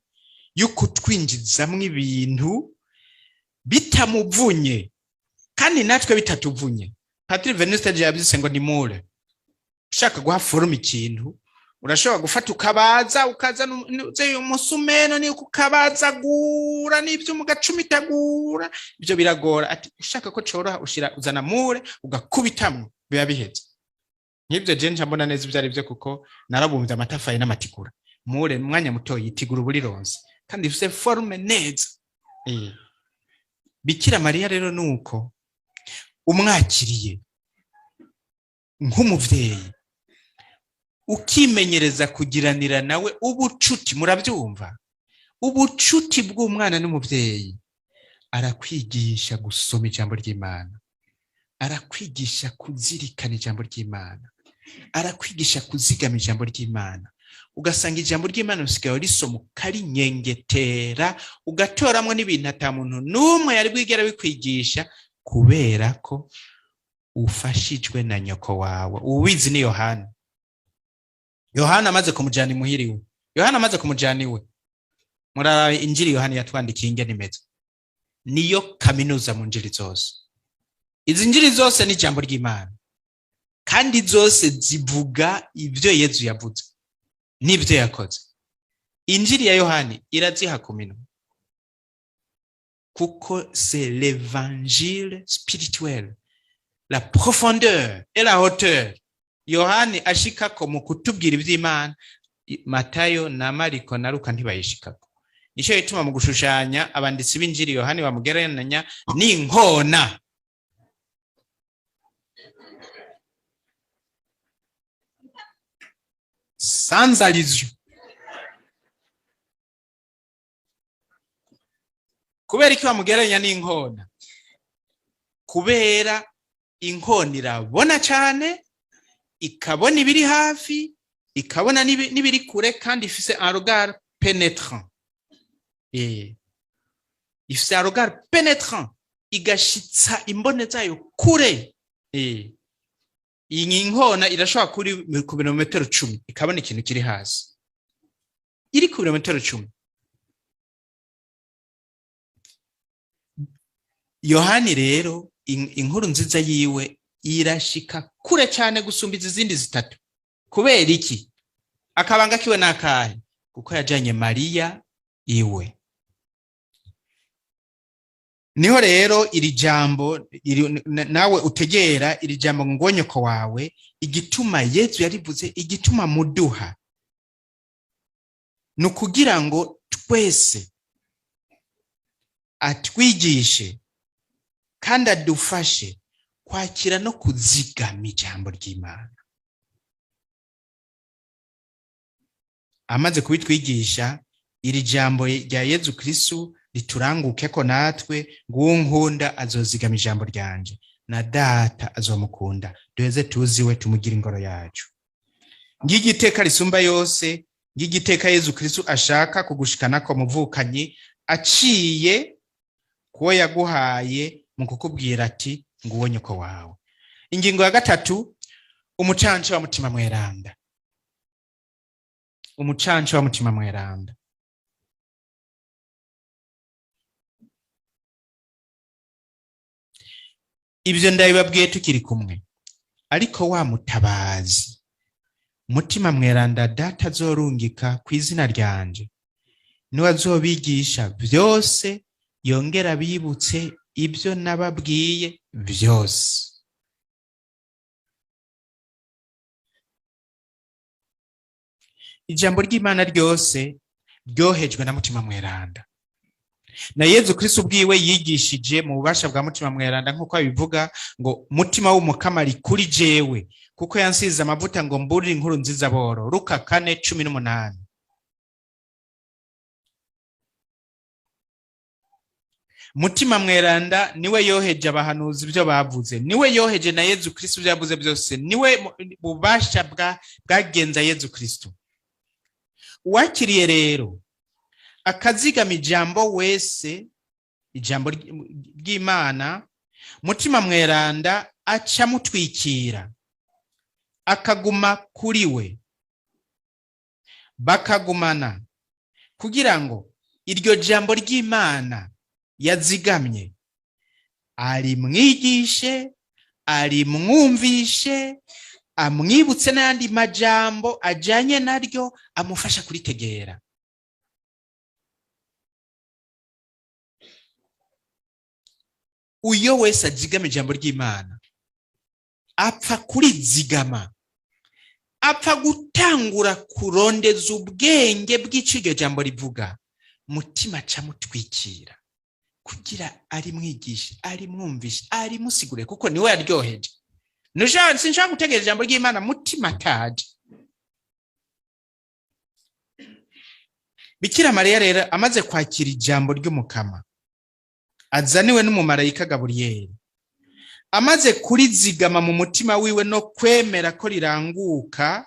yo kutwinjizamwo ibintu bitamuvunye kandi natwe bitatuvunye. Patri Venuste yabyise ngo ni moule. Ushaka guha forme ikintu, urashobora gufata ukabaza, ukazana umusumeno ni ukabazagura n'ivyuma ugacumitagura, ibyo biragora. Ati ushaka ko coroha, ushira uzana moule ugakubitamwo, biba biheze. Nk'ibyo je nca mbona neza ibyo ari byo, kuko narabumvye amatafari n'amatigura. Moule mu mwanya muto yitigura uburironse kandi ifise forme neza. Bikira Mariya rero nuko umwakiriye nk'umuvyeyi, ukimenyereza kugiranira nawe ubucuti, murabyumva, ubucuti bw'umwana n'umuvyeyi, arakwigisha gusoma ijambo ry'Imana, arakwigisha kuzirikana ijambo ry'Imana, arakwigisha kuzigama ijambo ry'Imana. Ugasanga ijambo ry'Imana usigaye urisoma ukarinyengetera, ugatoramwo n'ibintu ata muntu n'umwe yari bwigera bikwigisha, kubera ko ufashijwe na nyoko wawe. Ubizi ni Yohana. Yohana amaze kumujana imuhira iwe, Yohana amaze kumujana iwe, murarabe injiri Yohana yatwandikiye ingene imeze, niyo kaminuza mu njiri zose. Izi njiri zose ni ijambo ry'Imana, kandi zose zivuga ibyo Yezu yavuze n'ibyo yakoze. Injiri ya Yohani iraziha ku minwe, kuko c'est l'évangile spirituel, la profondeur et la hauteur Yohani ashikako mu kutubwira ivy'Imana, Matayo na Mariko na Luka ntibayishikako. Nicyo gituma mu gushushanya abanditsi b'injiri Yohani bamugereranya n'inkona. Sans allusion. Kubera iki bamugereranya n'inkona? Kubera inkona irabona cyane, ikabona ibiri hafi, ikabona n'ibiri kure, kandi ifise un regard pénétrant. Ifise un regard pénétrant, igashitsa imbone zayo kure. Iyi nkona irashobora kuri ku birometero 10 ikabona ikintu kiri hasi, iri ku birometero 10. Yohani rero inkuru nziza yiwe irashika kure cyane gusumba izindi zitatu. Kubera iki? Akabanga kiwe nakahe? Kuko yajanye Mariya iwe. Niho rero iri jambo nawe utegera iri jambo ngo nyoko wawe, igituma Yezu yarivuze, igituma muduha, ni ukugira ngo twese atwigishe kandi adufashe kwakira no kuzigama ijambo ry'Imana. Amaze kubitwigisha, iri jambo rya Yezu Kristu rituranguke ko natwe, ngunkunda azozigama ijambo ryanje, na data azomukunda, duheze tuziwe tumugira ingoro yacu. Ng'igiteka risumba yose, ng'igiteka Yezu Kristu ashaka kugushikanako muvukanyi, aciye kuwo yaguhaye mu kukubwira ati nguwo nyoko wawe. Ingingo ya gatatu, umucanco wa Mutima Mweranda. Umucanco wa Mutima Mweranda. Ibyo ndabibabwiye tukiri kumwe, ariko wa mutabazi Mutima Mweranda data azorungika ku izina ryanje, niwe azobigisha byose, yongera bibutse ibyo nababwiye byose. Ijambo ry'Imana ryose ryohejwe na Mutima Mweranda. Na Yezu Kristo ubwiwe yigishije mu bubasha bwa Mutima Mweranda, nk'uko abivuga ngo mutima w'umukama ari kuri jewe, kuko yansize amavuta ngo mburire inkuru nziza boro. Luka 4:18. Mutima Mweranda niwe yoheje abahanuzi ibyo bavuze, niwe yoheje na Yezu Kristo ibyo yavuze byose, niwe bubasha bwagenza Yezu Kristo. Uwakiriye rero akazigama ijambo wese, ijambo ry'Imana, Mutima Mweranda aca mutwikira, akaguma kuri we, bakagumana, kugira ngo iryo jambo ry'Imana yazigamye arimwigishe, arimwumvishe, amwibutse n'ayandi majambo ajanye naryo amufasha kuritegera. Uyo wese azigama ijambo ry'Imana apfa kurizigama, apfa gutangura kurondeza ubwenge bw'ico iryo jambo rivuga, mutima aca mutwikira kugira arimwigishe, arimwumvishe, arimusigure, kuko niwe yaryoheje. Sinshaka gutegereza ijambo ry'Imana mutima ataje. Bikira Mariya rero amaze kwakira ijambo ry'Umukama azaniwe n'umumarayika Gaburiyeli, amaze kurizigama mu mutima wiwe no kwemera ko riranguka,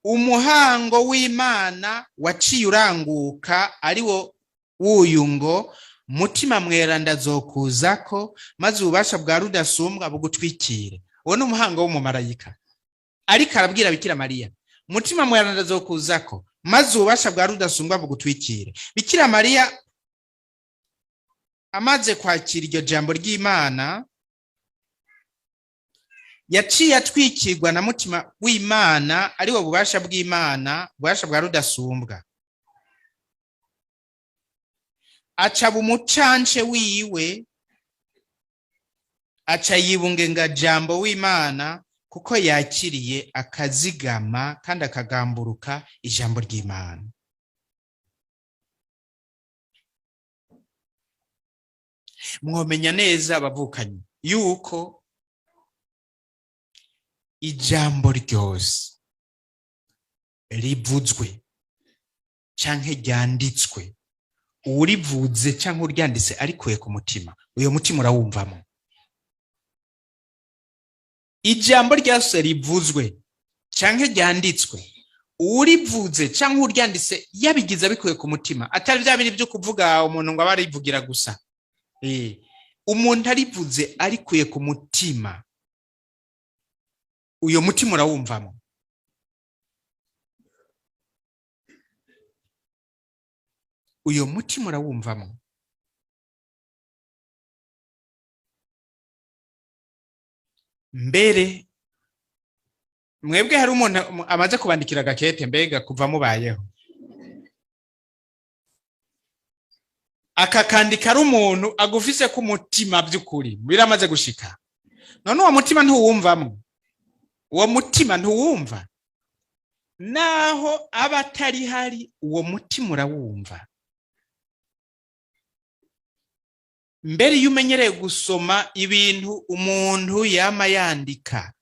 umuhango w'Imana waciye uranguka, ari wo wuyu ngo Mutima Mweranda azokuzako, maze ububasha bwa rudasumbwa bugutwikire. Uwo ni umuhango w'umumarayika ariko arabwira Bikira Mariya, Mutima Mweranda azokuzako, maze ububasha bwa rudasumbwa bugutwikire. Bikira Mariya amaze kwakira iryo jambo ry'Imana, yaciye atwikirwa na Mutima w'Imana, ari wo bubasha bw'Imana, ububasha bwa rudasumbwa. Aca bumucance wiwe, aca yibungenga jambo w'Imana, kuko yakiriye akazigama kandi akagamburuka ijambo ry'Imana. Mwomenya neza, abavukanyi, yuko ijambo ryose rivuzwe canke ryanditswe, uwurivuze canke uryanditse arikuye ku mutima, uyo mutima urawumvamo. Ijambo ryose rivuzwe canke ryanditswe, uwurivuze canke uryanditse yabigize abikuye ku mutima, atari bya bindi byo kuvuga umuntu ngo abe arivugira gusa, umuntu arivuze arikuye ku mutima, uyo mutima urawumvamo. Uyo mutima urawumvamo. Mbere mwebwe hari umuntu amaze kubandikira agakete, mbega kuva mubayeho, akakandika ari umuntu agufise ku mutima by'ukuri, biramaze gushika? None uwo mutima ntuwumvamo? Uwo mutima ntuwumva? Naho aba atari hari, uwo mutima urawumva. Mbere iyo umenyereye gusoma ibintu umuntu yama yandika,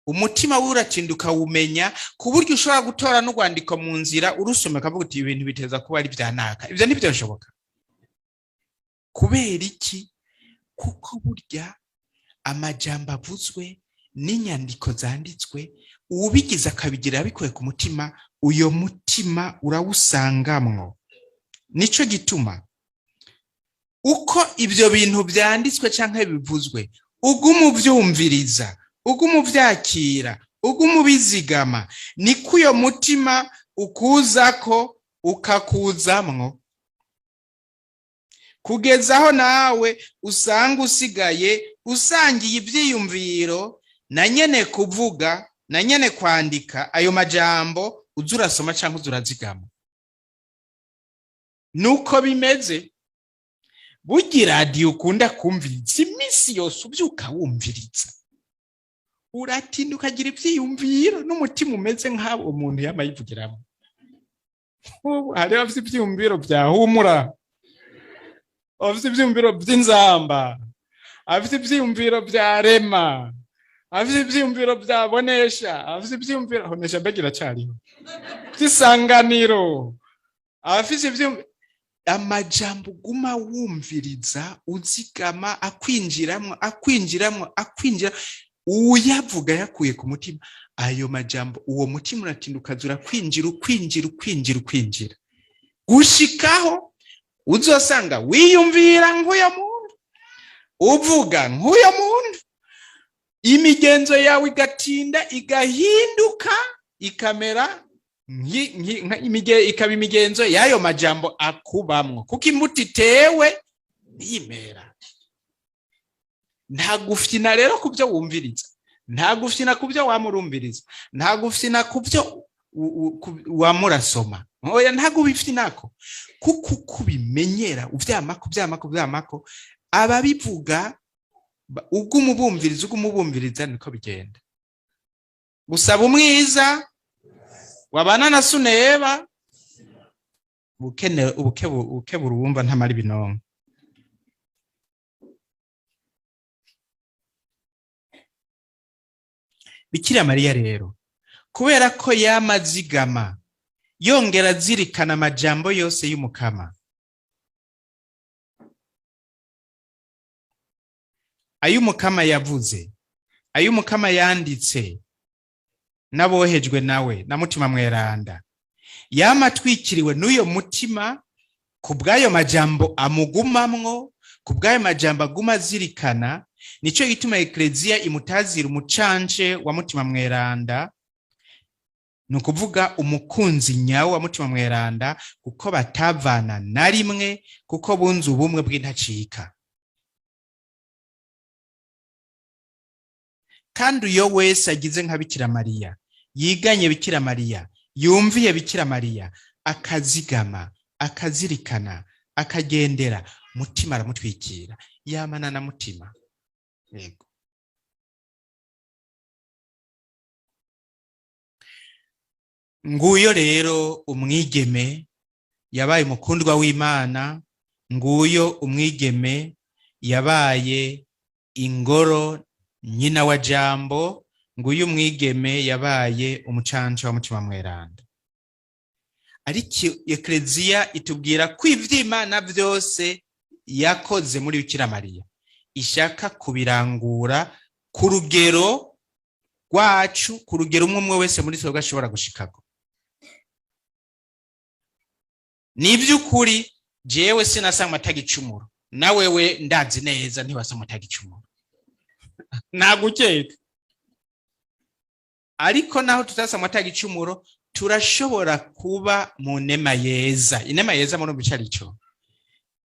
umutima we uratinda ukawumenya, ku buryo ushobora gutora n'urwandiko mu nzira, urusoma ukavuga uti: "Ibintu biteza kuba ari bya naka." Ibyo ntibyashoboka. Kubera iki? Kuko burya amajambo avuzwe n'inyandiko zanditswe, uwubigize akabigira abikuye ku mutima, uyo mutima urawusangamwo. Nico gituma uko ibyo bintu byanditswe cyangwa bivuzwe uguma ubyumviriza, uguma ubyakira, uguma ubizigama, niko uyo mutima ukuzako, ukakuzamwo, kugeza aho nawe usanga usigaye usangiye ibyiyumviro na nyene kuvuga na nyene kwandika ayo majambo uza urasoma cyangwa uza urazigama. Nuko bimeze. Burya iradiyo ukunda kumviriza iminsi yose, ubyuka wumviriza, uratinda ukagira ibyiyumviro n'umutima umeze nk'abo umuntu yama yivugiramo. Ubu hariho abafite ibyiyumviro bya Humura, abafite ibyiyumviro by'Inzamba, abafite ibyiyumviro bya Rema, abafite ibyiyumviro bya Bonesha, abafite ibyiyumviro, Bonesha mbega iracyariho, by'Isanganiro, abafite ibyiyumviro. Amajambo uguma wumviriza, uzigama, akwinjiramo, akwinjiramo, akwinjira, uyavuga yakuye ku mutima, ayo majambo, uwo mutima uratinda ukaza urakwinjira, ukwinjira, ukwinjira, ukwinjira, gushikaho uzosanga wiyumvira nk'uyo muntu, uvuga nk'uyo muntu, imigenzo yawe igatinda igahinduka, ikamera ikaba imigenzo y'ayo majambo akubamwo. Kuko imbuto itewe ntiyimera. Nta gufyina rero ku byo wumviriza, nta gufyina ku byo wamurumviriza, nta gufyina ku byo wamurasoma. Oya, ntabwo ubifyinako, kuko uko ubimenyera uvyamako, uvyamako, uvyamako, ababivuga uguma ubumviriza, uguma ubumviriza, niko bigenda. Gusaba umwiza wabana na suneba ubukene ubukebura uwumva ntamara ibinonko. Bikira Mariya rero, kubera ko yamazigama yongera azirikana amajambo yose y'Umukama, ay'Umukama yavuze, ay'Umukama yanditse n'abohejwe nawe na Mutima Mweranda, yama atwikiriwe n'uyo mutima ku bw'ayo majambo amugumamwo, ku bw'ayo majambo aguma azirikana. Nico gituma Ekleziya imutazira umucance wa Mutima Mweranda, ni ukuvuga umukunzi nyawo wa Mutima Mweranda, kuko batavana na rimwe, kuko bunze ubumwe bw'intacika. Kandi uyo wese agize nka Bikira Mariya, yiganye Bikira Mariya, yumviye Bikira Mariya, akazigama, akazirikana, akagendera, Mutima aramutwikira, yamana na Mutima. Yego. Nguyo rero umwigeme yabaye umukundwa w'Imana, nguyo umwigeme Yabaye ingoro nyina wa Jambo, nguyu mwigeme yabaye umucanco wa Mutima Mweranda. Ariko Ekleziya itubwira ko ivy'Imana vyose yakoze muri Bikira Mariya ishaka kubirangura ku rugero rwacu, ku rugero umwe umwe wese muri twebwe ashobora gushikako. Ni ivy'ukuri, jewe sinasanga atagicumuro, nawewe ndazi neza ntiwasanga atagicumuro, nagukeka. Ariko naho tutasanga atagicumuro, turashobora kuba mu nema yeza. Inema yeza muri ico arico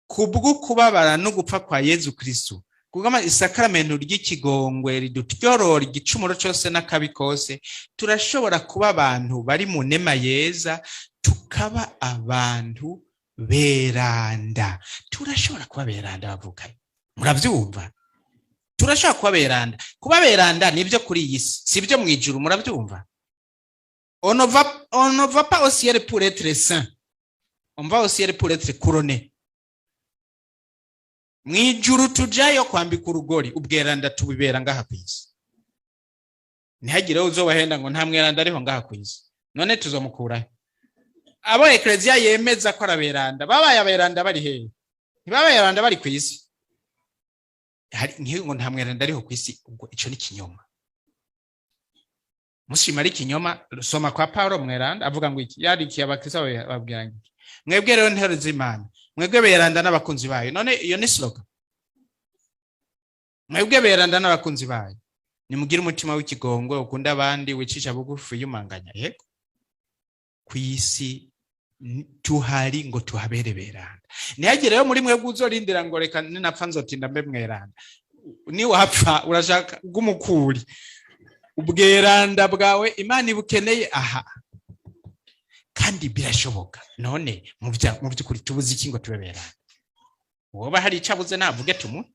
kubwo kubabara no gupfa kwa Yezu Kristu, kugama isakaramentu ry'ikigongwe ridutyorora igicumuro cose n'akabi kose. Turashobora kuba abantu bari mu nema yeza, tukaba abantu beranda. Turashobora kuba beranda, bavukanye, muravyumva? Turashobora kuba beranda. Kuba beranda nibyo kuri iyi si, sibyo mu ijuru, muravyumva? On ne va pas au ciel pour être saint, on va au ciel pour être couronné. Mu ijuru tujayo kwambika urugori, ubweranda tubibera ngaha ku isi. Ntihagire uzobahenda ngo nta mweranda ariho ngaha ku isi. None tuzomukurahe? Abo Ekleziya yemeza ko araberanda babaye aberanda bari hehe? Ntibabaye aberanda bari ku isi? Hari ngo nta mweranda ariho ku isi, ubwo ico ni kinyoma. Mushima ari kinyoma. Soma kwa Paulo mweranda avuga ngo iki? Yandikiye abakristo, babwira ngo iki? Mwebwe rero ntero z'Imana, mwebwe beranda n'abakunzi bayo. None iyo ni slogan? Mwebwe beranda n'abakunzi bayo, nimugire umutima w'ikigongwe, ukunda abandi, wicisha bugufi, yumanganya. Yego, ku isi tuhari ngo tuhabere beranda. Ntihagire rero muri mwebwe uzorindira ngo reka ninapfa nzotinda mbe mweranda. Niwapfa urashaka bw'umukuri ubweranda bwawe Imana ibukeneye aha, kandi birashoboka. None mu by'ukuri tubuze iki ngo tube beranda? Woba hari icyo abuze navuge tumuhe.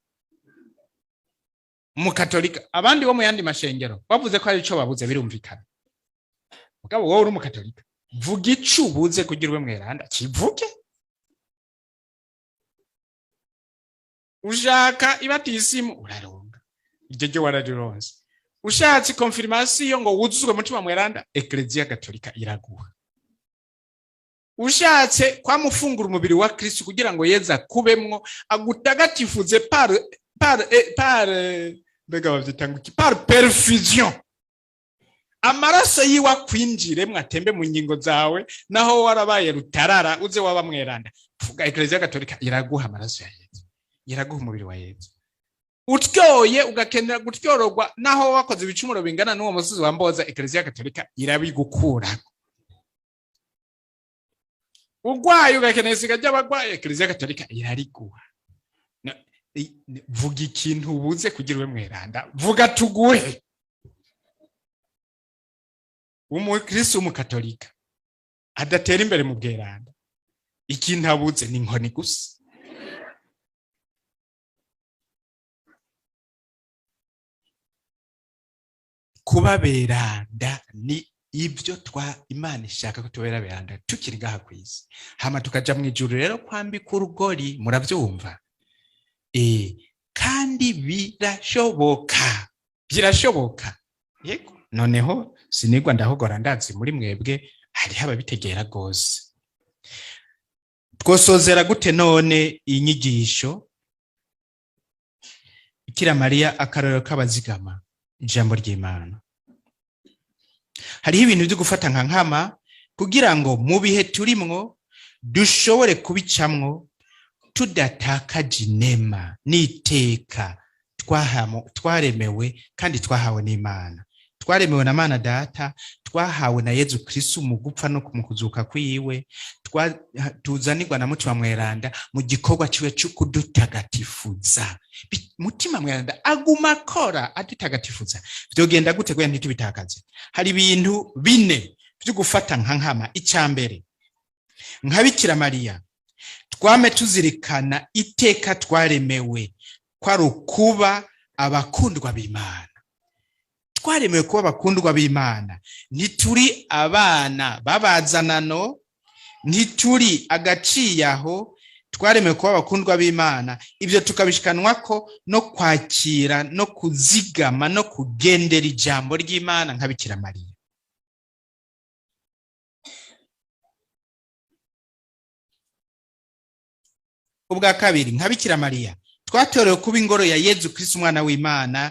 Umukatolika, abandi bo mu yandi mashengero bavuze ko hari ico babuze, birumvikana. Mugabo wowe uri umukatolika, vuga ico ubuze kugira ube mweranda, kivuge. Ushaka ibatisimu, uraronga, iryo ryo wararironse. Ushatse konfirmasiyo ngo wuzuzwe Mutima Mweranda, Ekleziya Gatolika iraguha. Ushatse kwamufungura umubiri wa Kristu kugira ngo Yeza kubemwo agutagatifuze par mbega bavyita ngo iki, par perfusion, amaraso yiwe akwinjiremwo, atembe mu ngingo zawe, naho warabaye rutarara uze waba mweranda, vuga, Ekleziya Gatolika iraguha amaraso ya Yezu, iraguha umubiri wa Yezu. Utyoye ugakenera gutyororwa, naho wakoze ibicumuro bingana n'uwo musozi wa Mboza, Ekleziya Gatolika irabigukurako. Urwaye ugakenera isiga ry'abagwaye, Ekleziya Gatolika irariguha. Vuga ikintu ubuze kugira ube mweranda, vuga tuguhe. Umukristo w'umukatolika adatera imbere mu bweranda, ikintu abuze ni inkoni gusa. Kuba beranda ni ibyo twa Imana ishaka ko tubera beranda tukiri ngaha ku isi, hama tukaja mu ijuru rero kwambika urugori, muravyumva? Kandi birashoboka, birashoboka. Yego, noneho sinigwa ndahogora, ndazi muri mwebwe hariho ababitegera gose. Twosozera gute none inyigisho? Bikira Mariya akarorero k'abazigama ijambo ry'Imana. Hariho ibintu byo gufata nka nkama kugira ngo mu bihe turimwo dushobore kubicamwo tudatakaje inema n'iteka twaremewe kandi twahawe n'Imana. Twaremewe na Mana Data, twahawe na Yezu Kristu mu gupfa no mu kuzuka kwiwe, tuzanirwa na Mutima Mweranda mu gikorwa ciwe co kudutagatifuza. Mutima Mweranda aguma akora adutagatifuza. Vyogenda gute kugira ntitubitakaze? Hari ibintu bine vyo gufata nka nkama. Ica mbere, nka Bikira Mariya, twame tuzirikana iteka twaremewe kwari ukuba abakundwa b'Imana. Twaremewe kuba abakundwa b'Imana. Ntituri abana babazanano, ntituri agaciye aho, Twaremewe kuba abakundwa b'Imana, ibyo tukabishikanwa ko no kwakira no kuzigama no kugendera ijambo ry'Imana nka Bikira Mariya. Ubwa kabiri, nka Bikira Mariya twatorewe kuba ingoro ya Yezu Kristo umwana w'Imana,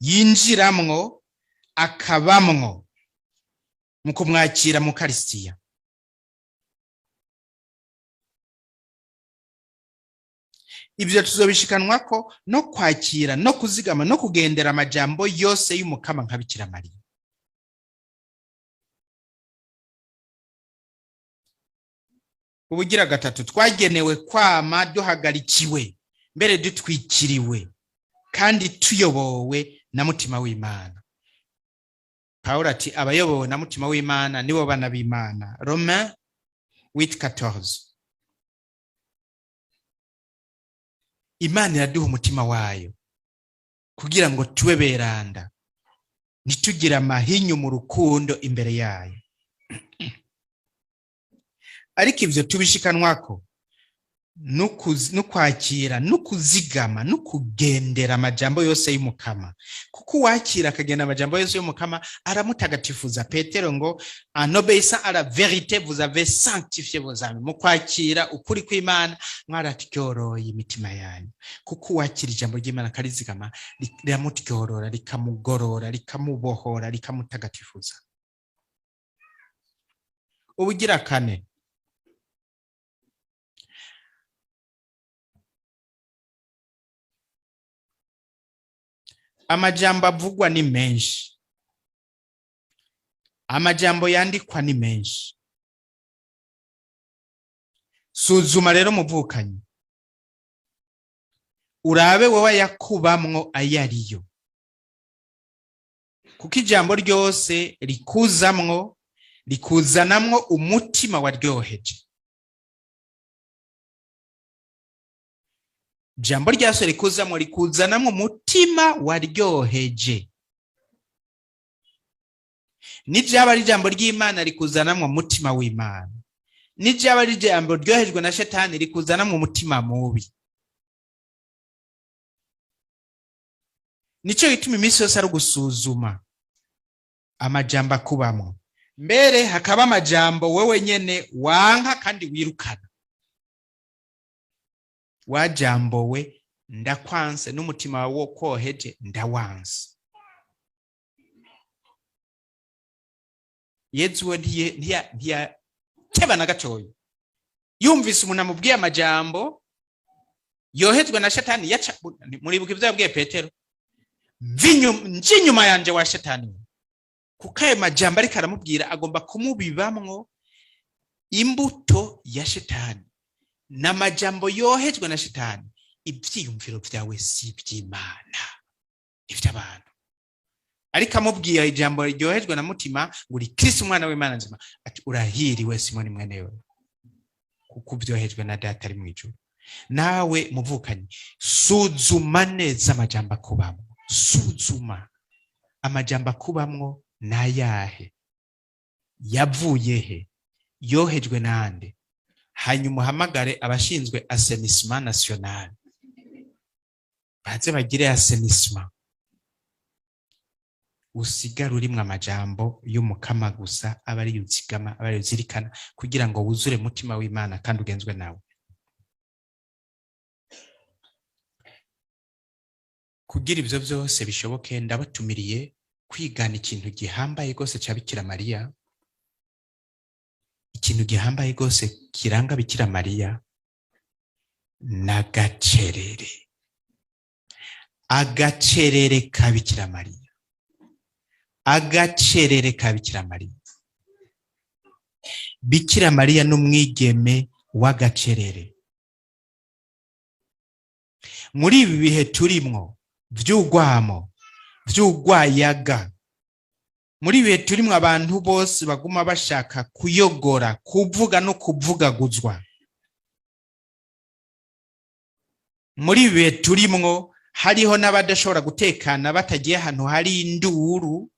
yinjiramwo akabamwo mu kumwakira mu Karisitiya. Ibyo tuzobishikanwa ko no kwakira no kuzigama no kugendera amajambo yose y'umukama nka Bikira Mariya. Ubugira gatatu, twagenewe kwama duhagarikiwe mbere dutwikiriwe kandi tuyobowe na mutima w'Imana. Pawulo ati abayobowe na mutima w'Imana nibo bana b'Imana. Romains 8:14. Imana iraduha umutima wayo kugira ngo tube beranda, ntitugire amahinyu mu rukundo imbere yayo. Ariko ivyo tubishikanwako n'ukwakira n'ukuzigama n'ukugendera amajambo yose y'umukama, kuko uwakira akagenda amajambo yose y'umukama aramutagatifuza. Petero ngo en obéissant à la vérité vous avez sanctifié vos âmes. Mu kwakira ukuri kw'Imana mwaratryoroye imitima yanyu, kuko uwakira ijambo ry'Imana akarizigama riramutyorora, rikamugorora, rikamubohora, rikamutagatifuza. Ubugira kane, amajambo avugwa ni menshi, amajambo yandikwa ni menshi. Suzuma rero muvukanyi, urabe wowe yakubamwo ayariyo, kuko ijambo ryose rikuzamwo rikuzanamwo umutima waryoheje. Jambo ryose rikuzamwo rikuzanamwo umutima waryoheje. N'iryaba ari ijambo ry'Imana rikuzanamwo umutima w'Imana, n'iryaba ari ijambo ryohejwe na Shetani rikuzanamwo umutima mubi. Nico gituma iminsi yose ari ugusuzuma amajambo akubamwo, mbere hakaba amajambo wewe nyene wanka kandi wirukana. Wajambowe ndakwanse, n'umutima wawe wo koheje ndawanse. Yezu we ntiyateba na gatoya, yumvise umuntu amubwiye amajambo yohejwe na Shetani, yaca muribuka ivyo yabwiye Petero, nje inyuma yanje wa Shetani, kuko ayo majambo ariko aramubwira agomba kumubibamwo imbuto ya Shetani n'amajambo yohejwe na Shetani. Ivyiyumviro vyawe si ivy'Imana, ivy'abantu. Ariko amubwiye ijambo ryohejwe na mutima ngo uri Kristo umwana w'Imana nzima, ati urahiriwe Simoni mwene we, kuko uvyohejwe na Data ari mw'ijuru. Nawe muvukanyi, suzuma neza amajambo akubamwo, suzuma amajambo akubamwo nayahe, yavuye he, yohejwe nande, hanyuma uhamagare abashinzwe assainissement national baze bagire assainissement, usigare urimwo amajambo y'umukama gusa, aba ari uzigama, aba ari uzirikana, kugira ngo wuzure mutima w'Imana kandi ugenzwe nawe. Kugira ivyo vyose bishoboke, ndabatumiriye kwigana ikintu gihambaye gose ca Bikira Mariya, ikintu gihambaye gose kiranga Bikira Mariya n'agacerere, agacerere ka Bikira Mariya, agacerere ka Bikira Mariya. Bikira Mariya n'umwigeme w'agacerere. Muri ibi bihe turimwo vy'ugwamo, vy'ugwayaga, muri ibihe turimwo abantu bose baguma bashaka kuyogora, kuvuga no kuvugaguzwa, muri ibi bihe turimwo hariho n'abadashobora gutekana batagiye ahantu hari induru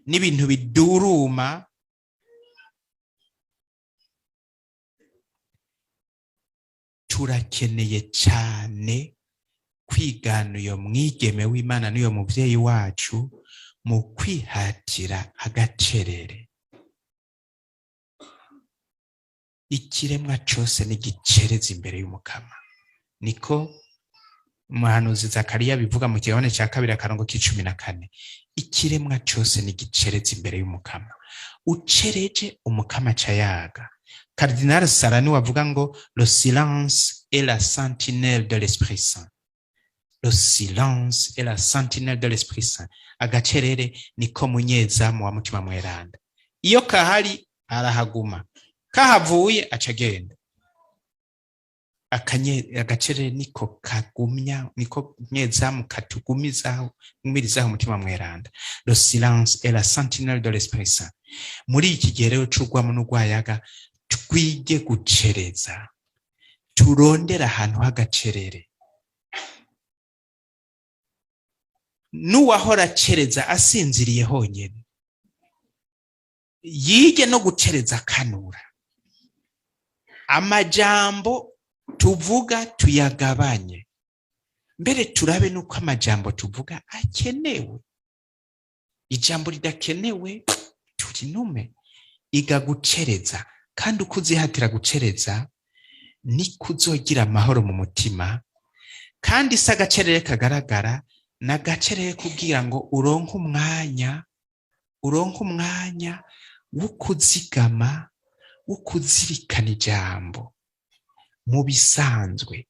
n'ibintu biduruma. Turakeneye cyane kwigana uyo mwigeme w'Imana n'uyo muvyeyi wacu mu kwihatira agacerere. Ikiremwa cose nigicereza imbere y'Umukama, niko umuhanuzi Zakariya bivuga mu kigabane cya 2, akarongo k'14. Ikiremwa cose nigicereza imbere y'Umukama. Ucereje, Umukama aca yaga. Cardinal Sarah niwe avuga ngo: "Le silence est la sentinelle de l'Esprit Saint." Le silence est la sentinelle de l'Esprit Saint. Agacerere niko munyezamu wa Mutima Mweranda. Iyo kahari arahaguma, kahavuye aca agenda. Agacerere niko kagumya, niko nyezamu katugumizaho, gumirizaho Umutima Mweranda. Le silence est la sentinelle de l'Esprit Saint. Muri iki gihe rero c'urwamo n'urwayaga, twige gucereza, turondere ahantu h'agacerere. N'uwahora acereza asinziriye honyine, yige no gucereza akanura. Amajambo tuvuga tuyagabanye, mbere turabe nuko amajambo tuvuga akenewe. Ijambo ridakenewe turinume. Iga gucereza, kandi uko uzihatira gucereza niko uzogira amahoro mu mutima. Kandi si agacerere kagaragara, ni agacerere kugira ngo uronke umwanya, uronke umwanya wo kuzigama, wo kuzirikana ijambo. Mu bisanzwe,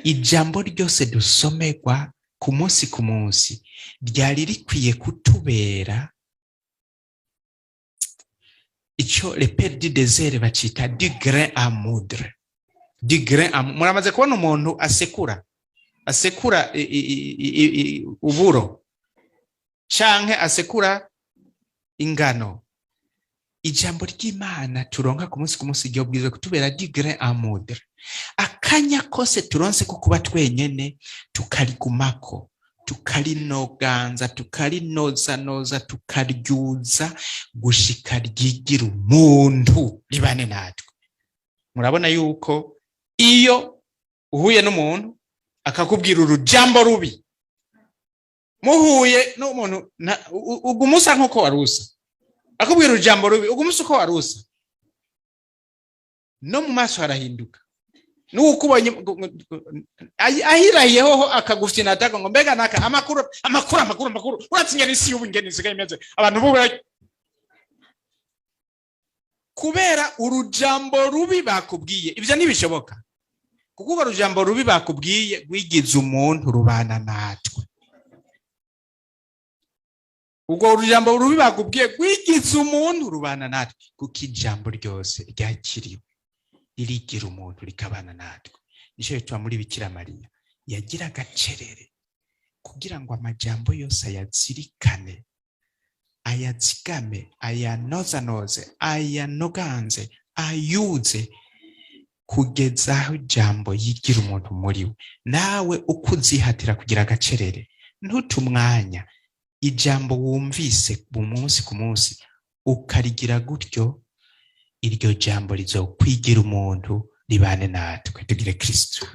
ijambo ryose dusomerwa ku munsi ku munsi ryari rikwiye kutubera icyo les pères du désert bacita du grain à moudre, du grain à. Muramaze kubona umuntu asekura uburo canke asekura ingano. Ijambo ry'Imana turonka ku munsi ku munsi ryobwirizwa kutubera du grain à moudre. Akanya kose turonse ko kuba twenyene, tukarigumako, tukarinoganza, tukarinozanoza, tukaryuza gushika ryigira umuntu, ribane natwe. Murabona yuko iyo uhuye n'umuntu akakubwira urujambo rubi, muhuye n'umuntu uguma usa nk'uko wari usa. Akubwira urujambo rubi, uguma usa uko wari usa, no mu maso harahinduka. N'ukubonye ahirahiye hoho akagufyinata ngo: "Mbega naka, amakuru, amakuru, amakuru, amakuru! Uratse ingene isi y'ubu ingene isigaye imeze, abantu bubu." Kubera urujambo rubi bakubwiye. Ibyo ntibishoboka, kuko urwo rujambo rubi bakubwiye rwigize umuntu, rubana natwe. Ubwo rujambo rubi bakubwiye rwigize umuntu, rubana natwe, kuko ijambo ryose ryakiriwe ririgira umuntu, rikabana natwe. Nicyo gituma muri Bikira Mariya yagira agacerere kugira ngo amajambo yose ayazirikane, ayazigame, ayanozanoze, ayanoganze, ayuze, kugeza aho ijambo yigira umuntu muri we. Nawe uko uzihatira kugira agacerere, ntute umwanya, ijambo wumvise mu munsi ku munsi ukarigira gutyo, iryo jambo rizokwigira umuntu, ribane natwe. Tugire Kristo.